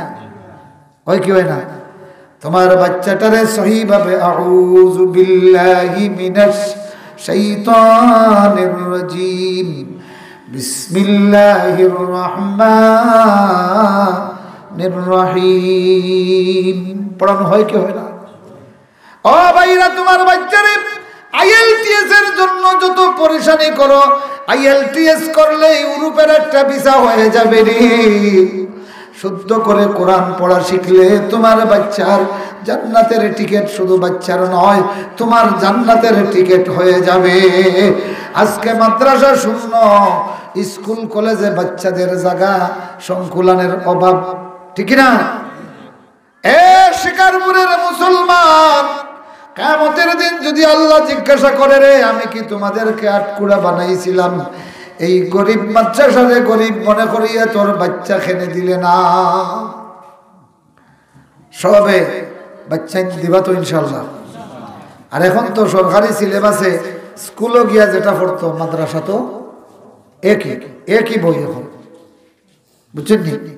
হয় কি হয় না? তোমার বাচ্চাটারে সহিভাবে আউযু বিল্লাহি মিনাশ শাইতানির রাজিম, বিসমিল্লাহির রহমানির রহিম পড়ানো হয় কি হয় না? ও ভাইরা, তোমার বাচ্চারে আইএলটিএস এর জন্য যত পরেশানি করো, আইএলটিএস করলে ইউরোপের একটা ভিসা হয়ে যাবে রে। শুদ্ধ করে কোরআন পড়া শিখলে তোমার বাচ্চার জান্নাতের টিকিট শুধু বাচ্চার নয়, তোমার জান্নাতের টিকিট হয়ে যাবে। আজকে মাদ্রাসা শূন্য, স্কুল কলেজে বাচ্চাদের জায়গা, সংকুলানের অভাব, ঠিক কি না? এ শিকারপুরের মুসলমান, কিয়ামতের দিন যদি আল্লাহ জিজ্ঞাসা করে, "রে, আমি কি তোমাদেরকে আটকুড়া বানাইছিলাম? এই গরিব মাদ্রাসারে গরিব মনে করিয়া তোর বাচ্চা খেনে দিলে না?" সবে বাচ্চা দিবা তো ইনশাল্লাহ। আর এখন তো সরকারি সিলেবাসে স্কুলও গিয়া যেটা পড়তো, মাদ্রাসা তো একই, একই বই এখন, বুঝছেন নি?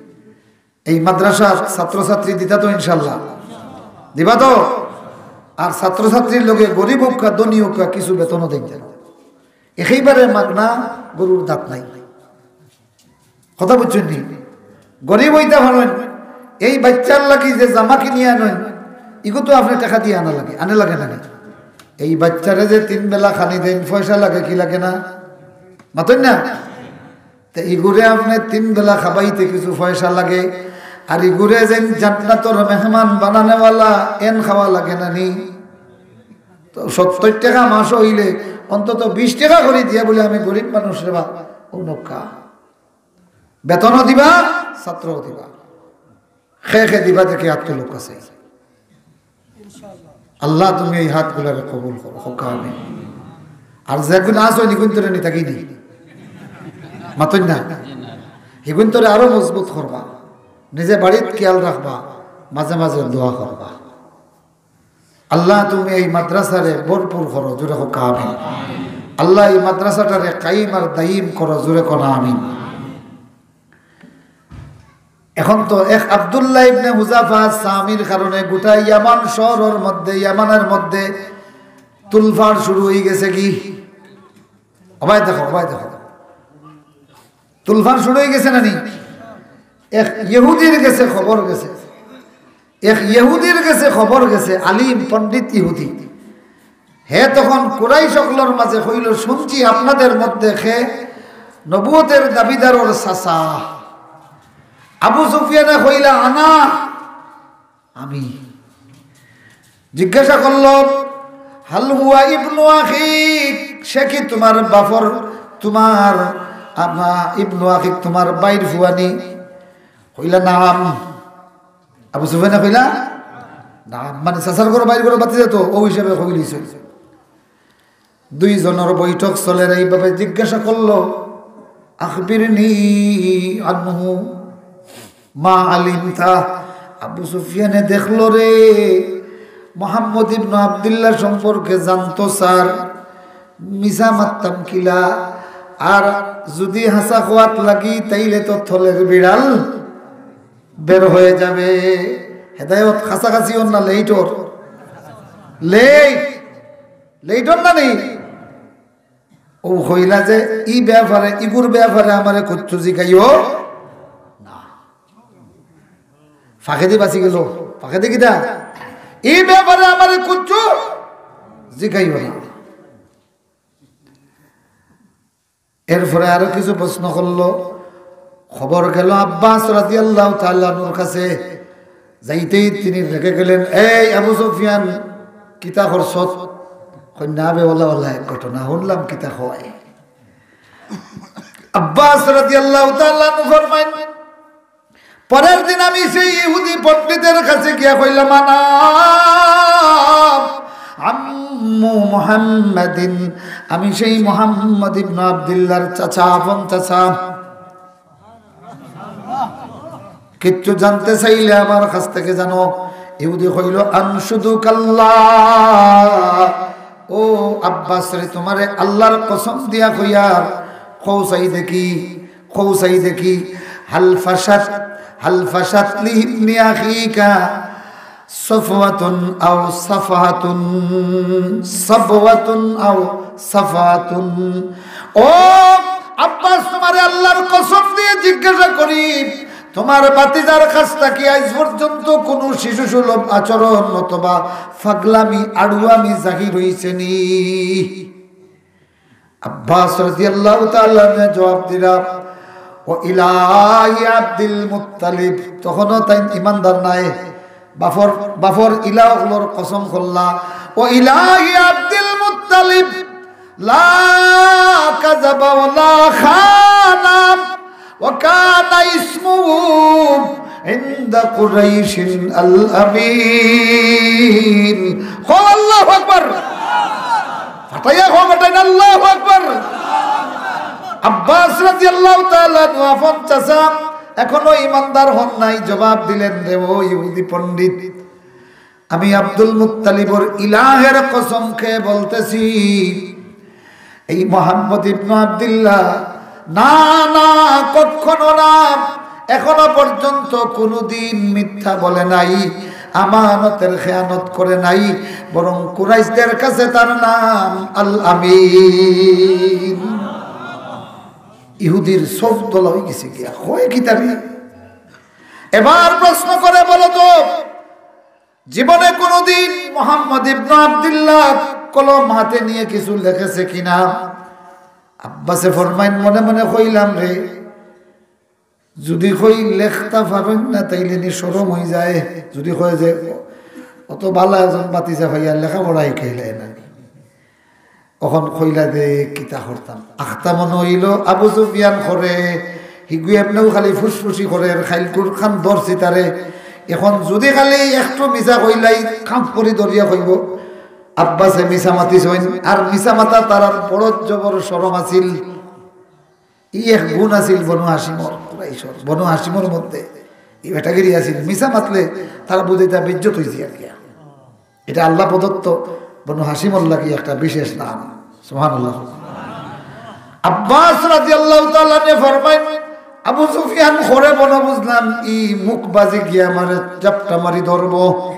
এই মাদ্রাসার ছাত্রছাত্রী দিতা তো ইনশাল্লাহ, দিবা তো? আর ছাত্রছাত্রীর লগে গরিব হোক আর ধনী হোক আর কিছু বেতনও দেন যেন, একেবারে মাগনা, গরুর দাঁত নাই। কথা বুঝছেন নি? গরিব হইতে পারেন, এই বাচ্চার লাগি যে জামা কিনিয়া আনইন, ইগু তো আপনে টেকা দিয়া আনা লাগে, আনে লাগে না নি? এই বাচ্চারে যে তিন বেলা খানি দেন, পয়সা লাগে কি লাগে না? মাতইন না? তে ইগুরে আপনে তিন বেলা খাবাইতে কিছু পয়সা লাগে, আর ইগুরে যেন জান্নাতর মেহমান বানানেওয়ালা এন খাওয়া লাগে না নি? তো সত্তর টেকা মাস হইলে অন্তত বিশ টেকা করি দিয়া বলে, "আমি গরিব মানুষ রে বা, ও নৌকা।" বেতনও দিবা, ছাত্রও দিবা। খে খে দিবা দেখি আত্ম লোক আছে। আল্লাহ, তুমি এই হাতগুলারে কবুল করো, কউক্কা আমিন। আর যেগুন আছো, নিগুন তোরে নিতাকি নি? মাতইন না? হিগুন তোরে আরো মজবুত করবা। নিজে বাড়িত খেয়াল রাখবা, মাঝে মাঝে দোয়া করবা। আল্লাহ, তুমি এই মাদ্রাসারে ভরপুর করো, জোরে কউক্কা আমিন। আল্লাহ, এই মাদ্রাসাটারে কায়েম আর দায়েম করো, জোরে কউক্কা আমিন। এখন তো এক আব্দুল্লাহ ইবনে হুযাফা সামির কারণে গোটা ইয়ামান শহরর মধ্যে, ইয়ামানর মধ্যে তুলফান শুরু হয়ে গেছে কি? ওবায় দেখো, ওবায় দেখো, তুলফান শুরু হয়ে গেছে না নি? এক ইহুদির গেছে খবর গেছে, এক ইহুদির গেছে খবর গেছে, আলিম পণ্ডিত ইহুদি। হে তখন কুরাইশ অকলর মাঝে কইল, "শুনছি আপনাদের মধ্যে খে নবুয়তের দাবিদারর চাচা।" আবু সুফিয়ানে কইলা, "আনা, আমি।" জিজ্ঞাসা করল, "হাল হুয়া ইবনু আখিক, সে কি তোমার বাফর, তোমার আমা-, ইবনু আখিক, তোমার বাইর ফুয়ানি?" কইলা, "নাম।" আবু সুফিয়ানে কইলা, "নাম।" মানে চাচার ঘর বাইর ঘর বাতি যেত, ও হিসাবে কইলিছে। দুইজনর বৈঠক চলের, এইভাবে জিজ্ঞাসা করল, "আখবিরনি আনহু মা আলিমতা।" আবু সুফিয়ানে দেখল রে, মোহাম্মদ ইবনু আব্দুল্লাহ সম্পর্কে জানতো স্যার, মিছা মাততাম কিলা, আর যদি হাছা খোয়াত লাগি, তাইলে তো থলের বিড়াল বের হয়ে যাবে। হেদায়ত কাছাকাছি অর না late or? Late, late or না নি? ও কইলা যে, "ই ব্যাপারে, ইগুর ব্যাপারে আমারে কুচ্ছু জিকাইও না।" ফাঁকেদি বাঁচি গেল। ফাঁকেদি কিতা? "ই ব্যাপারে আমারে কুচ্ছু জিকাইও না।" এরপরে আরো কিছু প্রশ্ন করল। খবর গেল আব্বাস রাদিয়াল্লাহু তাআলা আনহুর কাছে। যাইতেই তিনি রেগে গেলেন, "এই আবু সুফিয়ান, কিতা করছত?" কয়, "না বে, ওলা ওলা এক ঘটনা হুনলাম, কিতা কয়।" আব্বাস রাদিয়াল্লাহু তাআলা আনহু ফরমাইন, পরের দিন আমি সেই ইহুদি পণ্ডিতের কাছে গিয়া কইলাম, "আনা আম্মু মুহাম্মাদিন, আমি সেই মুহাম্মদ ইবনে আব্দুল্লাহর চাচা, আপন চাচা। কিচ্ছু জানতে চাইলে আমার কাছ থেকে জানো।" ইহুদি কইল, "আনশুদুকাল্লাহ, ও আব্বাস রে, তোমারে আল্লাহর কসম দিয়া কইয়ার, কও চাই দেখি।" কও চাই দেখি, হাল ফাশাত, হাল ফাশাত লি ইবনি আখিকা সাফওয়াতুন আও সাফাহাতুন, সাফওয়াতুন আও সাফাহাতুন। ও আব্বাস, তোমারে আল্লাহর কসম দিয়া জিজ্ঞাসা করি, তোমার ভাতিজার কাছ থাকি আইজ পর্যন্ত কুনু শিশু সুলভ আচরণ অথবা ফাগলামি, আড়ুয়ামি জাহির হইছে নি? আব্বাস রাদিয়াল্লাহু তাআলা আনহু জবাব দিলা, "ও ইলাহি আব্দুল মুত্তালিব।" তখনও তাইন ইমানদার নায়। বাফর, বাফর ইলা অকলর কসম করলা, "ও ইলাহি আব্দুল মুত্তালিব, লা কাযাবা ওয়া লা খানা, ওয়া কানা ইসমুহু ইনদা কুরাইশিন আল আমিন।" কও আল্লাহু আকবার। ফাটাইয়া কও বেটাইন, আল্লাহু আকবার। আব্বাস রাদিয়াল্লাহু তাআলা আনহু আপন চাচা, এখনো ইমানদার হন নাই, জবাব দিলেন, "রে ও ইহুদি পণ্ডিত, আমি আব্দুল মুত্তালিবর ইলাহের কসম খেয়ে বলতেছি, এই মোহাম্মদ ইবনু আব্দুল্লাহ, না, না, কখনো না, এখনো পর্যন্ত কোনোদিন মিথ্যা বলে নাই, আমানতের খেয়ানত করে নাই, বরং কুরাইশদের কাছে তার নাম আল আমিন।" ইহুদির সব দলা হয়ে গেছে গিয়া, হয় কি তারে? এবার প্রশ্ন করে, "বলো তো, জীবনে কোনোদিন মোহাম্মদ ইবনু আব্দুল্লাহ কলম হাতে নিয়ে কিছু লেখেছে কিনা?" আব্বাসে ফরমাইন, "মনে মনে কইলাম রে, যদি কই লেখতা পারইন না, তাইলে নি শরম হয়ে যায়। যদি কয় যে অত ভালা একজন বাতিজা পাইয়া লেখাপড়া শিখাইলে না, অখন কইলা দে কিতা করতাম।" আখতা মনে হইল আবু সুফিয়ান করে, হিগু এমনেও খালি ফুসফুসি করে, খাইলকুর খান ধরছি তারে। এখন যদি খালি একটু মিছা কইলাই, কাম করি ধরিয়া কইব, আব্বাসে মিছা মাতিছইন। আর মিছা মাতা তারার বড় জবর শরম আছিল। ই এক গুণ আছিল বনু হাসিমর, কুরাইশর, বনু হাসিমর মধ্যে ই বেটাগিরি আছিল। মিছা মাতলে তারা বুঝে এটা বেইজ্জত হইছে আর কি। এটা আল্লাহ প্রদত্ত বনু হাসিমর লাগি একটা বিশেষ দান। সুবহানাল্লাহ। আব্বাস রাদিয়াল্লাহু তাআলা আনহু ফরমাইন, আবু সুফিয়ান করে মনে বুঝলাম, ই মুখ বাজি গিয়া আমারে জাপটা মারি ধরবো।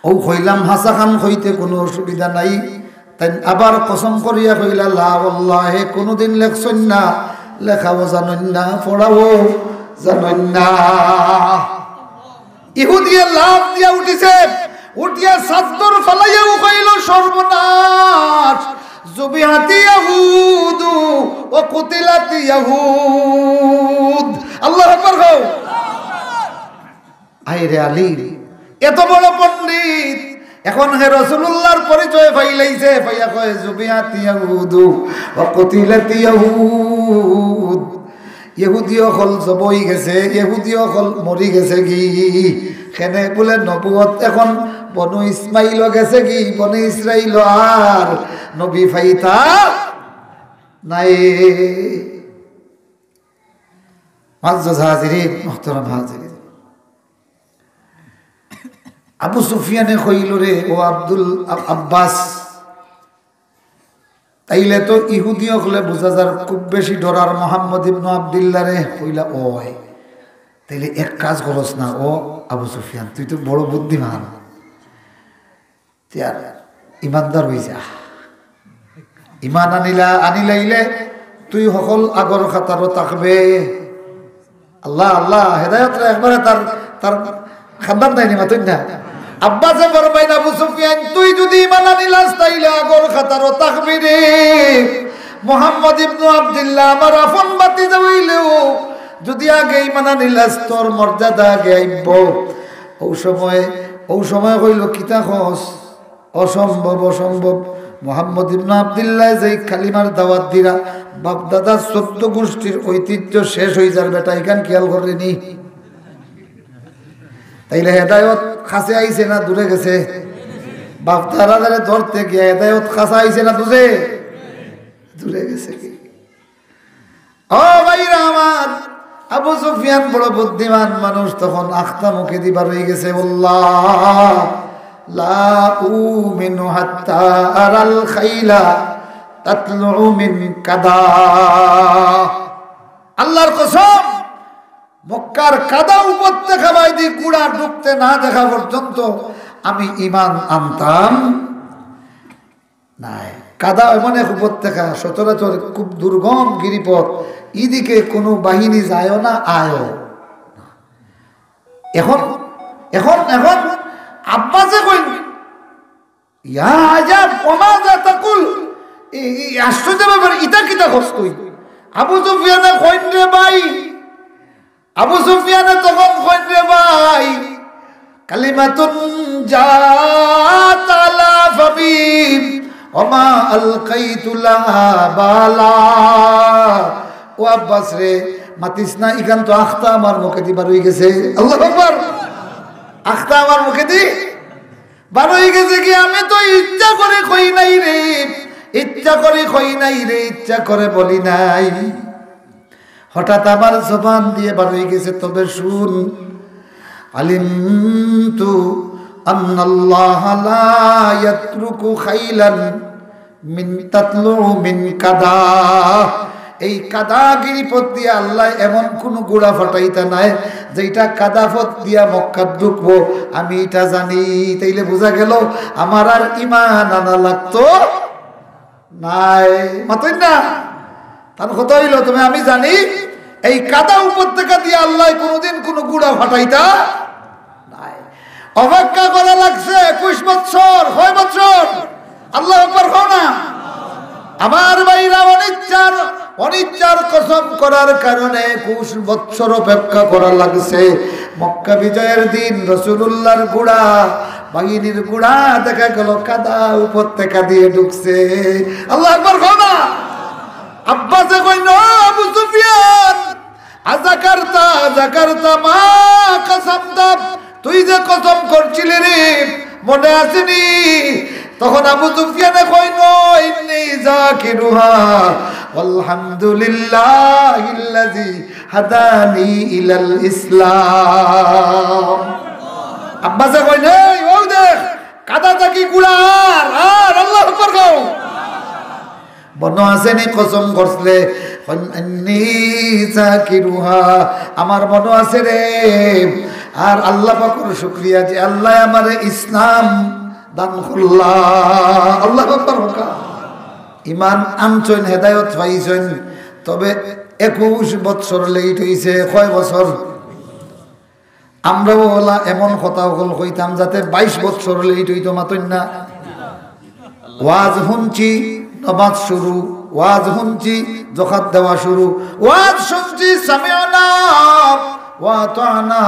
ও কইলাম, "হাছা খান কইতে কোনো অসুবিধা নাই।" তাইন আবার কসম করিয়া কইলা, "লা ওয়াল্লাহি, কোনোদিন লেখছইন না, লেখাও জানইন না, পড়াও জানইন না।" ইহুদিয়ে লাফ দিয়া উঠিছে, উঠিয়া চাদর ফালাইয়াও কইল, "সর্বনাশ, জুবিহাতি ইয়াহুদু ওয়া কুতিলাতি ইয়াহুদ।" আল্লাহু আকবার কও। আয় রে আলী, এত বড় পণ্ডিত, এখন হে রাসূলুল্লাহর পরিচয় পাইলাইছে, পাইয়া কয়, "জুবিহাত ইয়াহুদু ওয়া কুতিলাত ইয়াহুদ।" ইহুদি অকল জব হই গেছে, ইহুদি অকল মরি গেছে গি। কেনে বুলে নবুয়ত এখন বনু ইসমাইল গেছে গি, বনু ইসরাইল আর নবী পাইতা নাই। মুআজ্জাজ হাজিরিন, মুহতারাম হাজিরিন, আবু সুফিয়ানে কইল, "রে ও আব্দুল আব-, আব্বাস, তাইলে তো ইহুদি অকলে বুঝা যার খুব বেশি ডরার মোহাম্মদ ইবনু আব্দুল্লাহ রে।" কইলা, "ওই, তাইলে এক কাজ করস না, ও আবু সুফিয়ান, তুই তো বড় বুদ্ধিমান।" তে আর ইমানদার হই যা। ইমান আনিলা, আনিলাইলে তুই হকল আগর কাতারো থাকবে। আল্লাহ, আল্লাহ, হেদায়ত রে একবারে তার, তার খান্দান নাই নি মাতুন না। আব্বাসে ফরমাইন, "আবু সুফিয়ান, তুই যদি ইমান আনিলাস, তাইলে আগর কাতারো থাকবি রে। মোহাম্মদ ইবনু আব্দুল্লাহ আমার আপন ভাতিজা হইলেও যদি আগে ইমান আনিলাস, তোর মর্যাদা আগে আইব।" ও সময়, ও সময় কইল, "কিতা কস?" "অসম্ভব, অসম্ভব। মোহাম্মদ ইবনে আব্দুল্লাহ যেই কালিমার দাওয়াত দিরা, বাপ দাদার চোদ্দ গোষ্ঠীর ঐতিহ্য শেষ হই যার বেটা, ইখান খেয়াল করলি নি?" তাইলে হেদায়ত কাছে আইছে না দূরে গেছে? বাপ দাদারে ধরতে গিয়া হেদায়ত কাছে আইছে না দূরে? দূরে গেছে কি? ও ভাইরা আমার, আবু সুফিয়ান বড় বুদ্ধিমান মানুষ, তখন আখতা মুখে দিবার হয়ে গেছে, "আল্লাহ, লা উমিনু হাত্তা আরাল খাইলা তাতলু মিন কাদা।" আল্লাহর কসম, মক্কার কাদা উপত্যকা বাইদি ঘোড়া ঢুকতে না দেখা পর্যন্ত আমি ইমান আনতাম নাই। কাদা এমন এক উপত্যকা, সচরাচর খুব দুর্গম গিরিপথ, ইদিকে কোনো বাহিনী যায়ও না, আয়ও না। এখন, এখন, এখন আব্বাসে কইন, "ইয়া আজাব, ওয়া মাযা তাকুল?" এই, এই আশ্চর্য ব্যাপার, ইতা কিতা কস তুই? আবু সুফিয়ানে কইন, "রে ভাই," আবু সুফিয়ানে তখন কইন, "রে ভাই, কালিমাতুন জাআত আলা ফামি ওয়া মা আলকাইতু লাহা বালা। ও আব্বাস রে, মাতিস না, ইখান তো আখতা আমার মুখেদি বার অইগেছে। আল্লাহু আকবার। আখতা আমার মুখেদি বার অইগেছে কি, আমি তো ইচ্ছা করি কই নাই রে, ইচ্ছা করি কই নাই রে, ইচ্ছা করে বলি নাই। হঠাৎ আমার জবান দিয়া বার অইগেছে। তবে শুন, আলিমতু আন্নাল্লাহা লা ইয়াতরুকু খাইলান মিন তাতলু মিন কাদা। এই কাদা গিরিপথ দিয়া আল্লায় এমন কুনু ঘুড়া ফাটাইতা নায়, যেইটা কাদা পথ দিয়া মক্কাত ঢুকবো, আমি ইটা জানি। তাইলে বুঝা গেল, আমার আর ইমান আনা লাগতো নায়। মাতইন না? তান কথা অইলো, তবে আমি জানি, এই কাদা উপত্যকা দিয়া আল্লায় কুনুদিন কুনু ঘুড়া ফাটাইতা নায়। অপেক্ষা করা লাগছে একুশ বছর। কয় বছর? আল্লাহু আকবার কও না। আমার ভাইরা, অনিচ্ছার, অনিচ্ছার কসম করার কারণে একুশ বছর অপেক্ষা করা লাগছে। মক্কা বিজয়ের দিন রাসূলুল্লাহর ঘোড়া, বাহিনীর ঘোড়া দেখা গেল কাদা উপত্যকা দিয়ে ঢুকছে। আল্লাহু আকবার কও না। আব্বাসে কইন, "ও আবু সুফিয়ান, আযাকারতা, আযাকারতা মা কাসামতা, তুই যে কসম করছিলি রে, মনে আছেনি?" তখন আবু সুফিয়ানে কইন, "ইন্নী যাকিরুহা, ওয়ালহামদুলিল্লাহিল্লাযী হাদানী ইলাল ইসলাম।" আব্বাসে কইন, "এই, অউ দেখ, কাদা থাকি ঘুড়া আর, আর আল্লাহু আকবার কও।" মনো আছেনি কসম করছিলে? কইন, "ইন্নী যাকিরুহা।" আমার মনো আছে রে। আর আল্লাহ পাকর শুকরিয়া যে আল্লায় আমারে ইসলাম দান করলা। আল্লাহু আকবার কউক্কা। ইমান আনছইন, হেদায়ত পাইছইন, তবে একুশ বছর লেট অইছে। কয় বছর? আমরাও অলা এমন কথা অকল কইতাম যাতে বাইশ বছর লেট অইতো, মাতইন না। ওয়াজ হুনছি, নমাজ শুরু, ওয়াজ হুনছি, যাকাত দেওয়া শুরু, ওয়াজ হুনছি, সামি'না ওয়া আতা'না,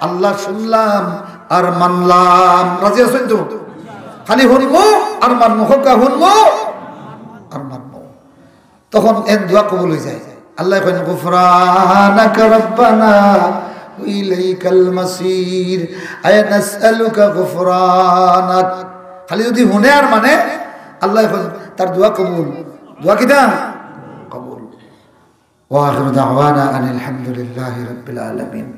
আল্লাহ শুনলাম আর মানলাম। রাজি আছইন তো? খালি হুনমু আর মানমু, কউক্কা হুনমু আর মানমু। তখন এন দোয়া কবুল অইযায়। আল্লায় কইন, "গুফরানাকা রাব্বানা ওয়া ইলাইকাল মাসির, আয়া নাসআলুকা গুফরানাক।" খালি যুদি হুনে আর মানে, আল্লায় কইন, তার দোয়া কবুল। দোয়া কিতা? কবুল। ওয়া আখিরু দাওয়ানা আনিল হামদুলিল্লাহি রাব্বিল আলামিন।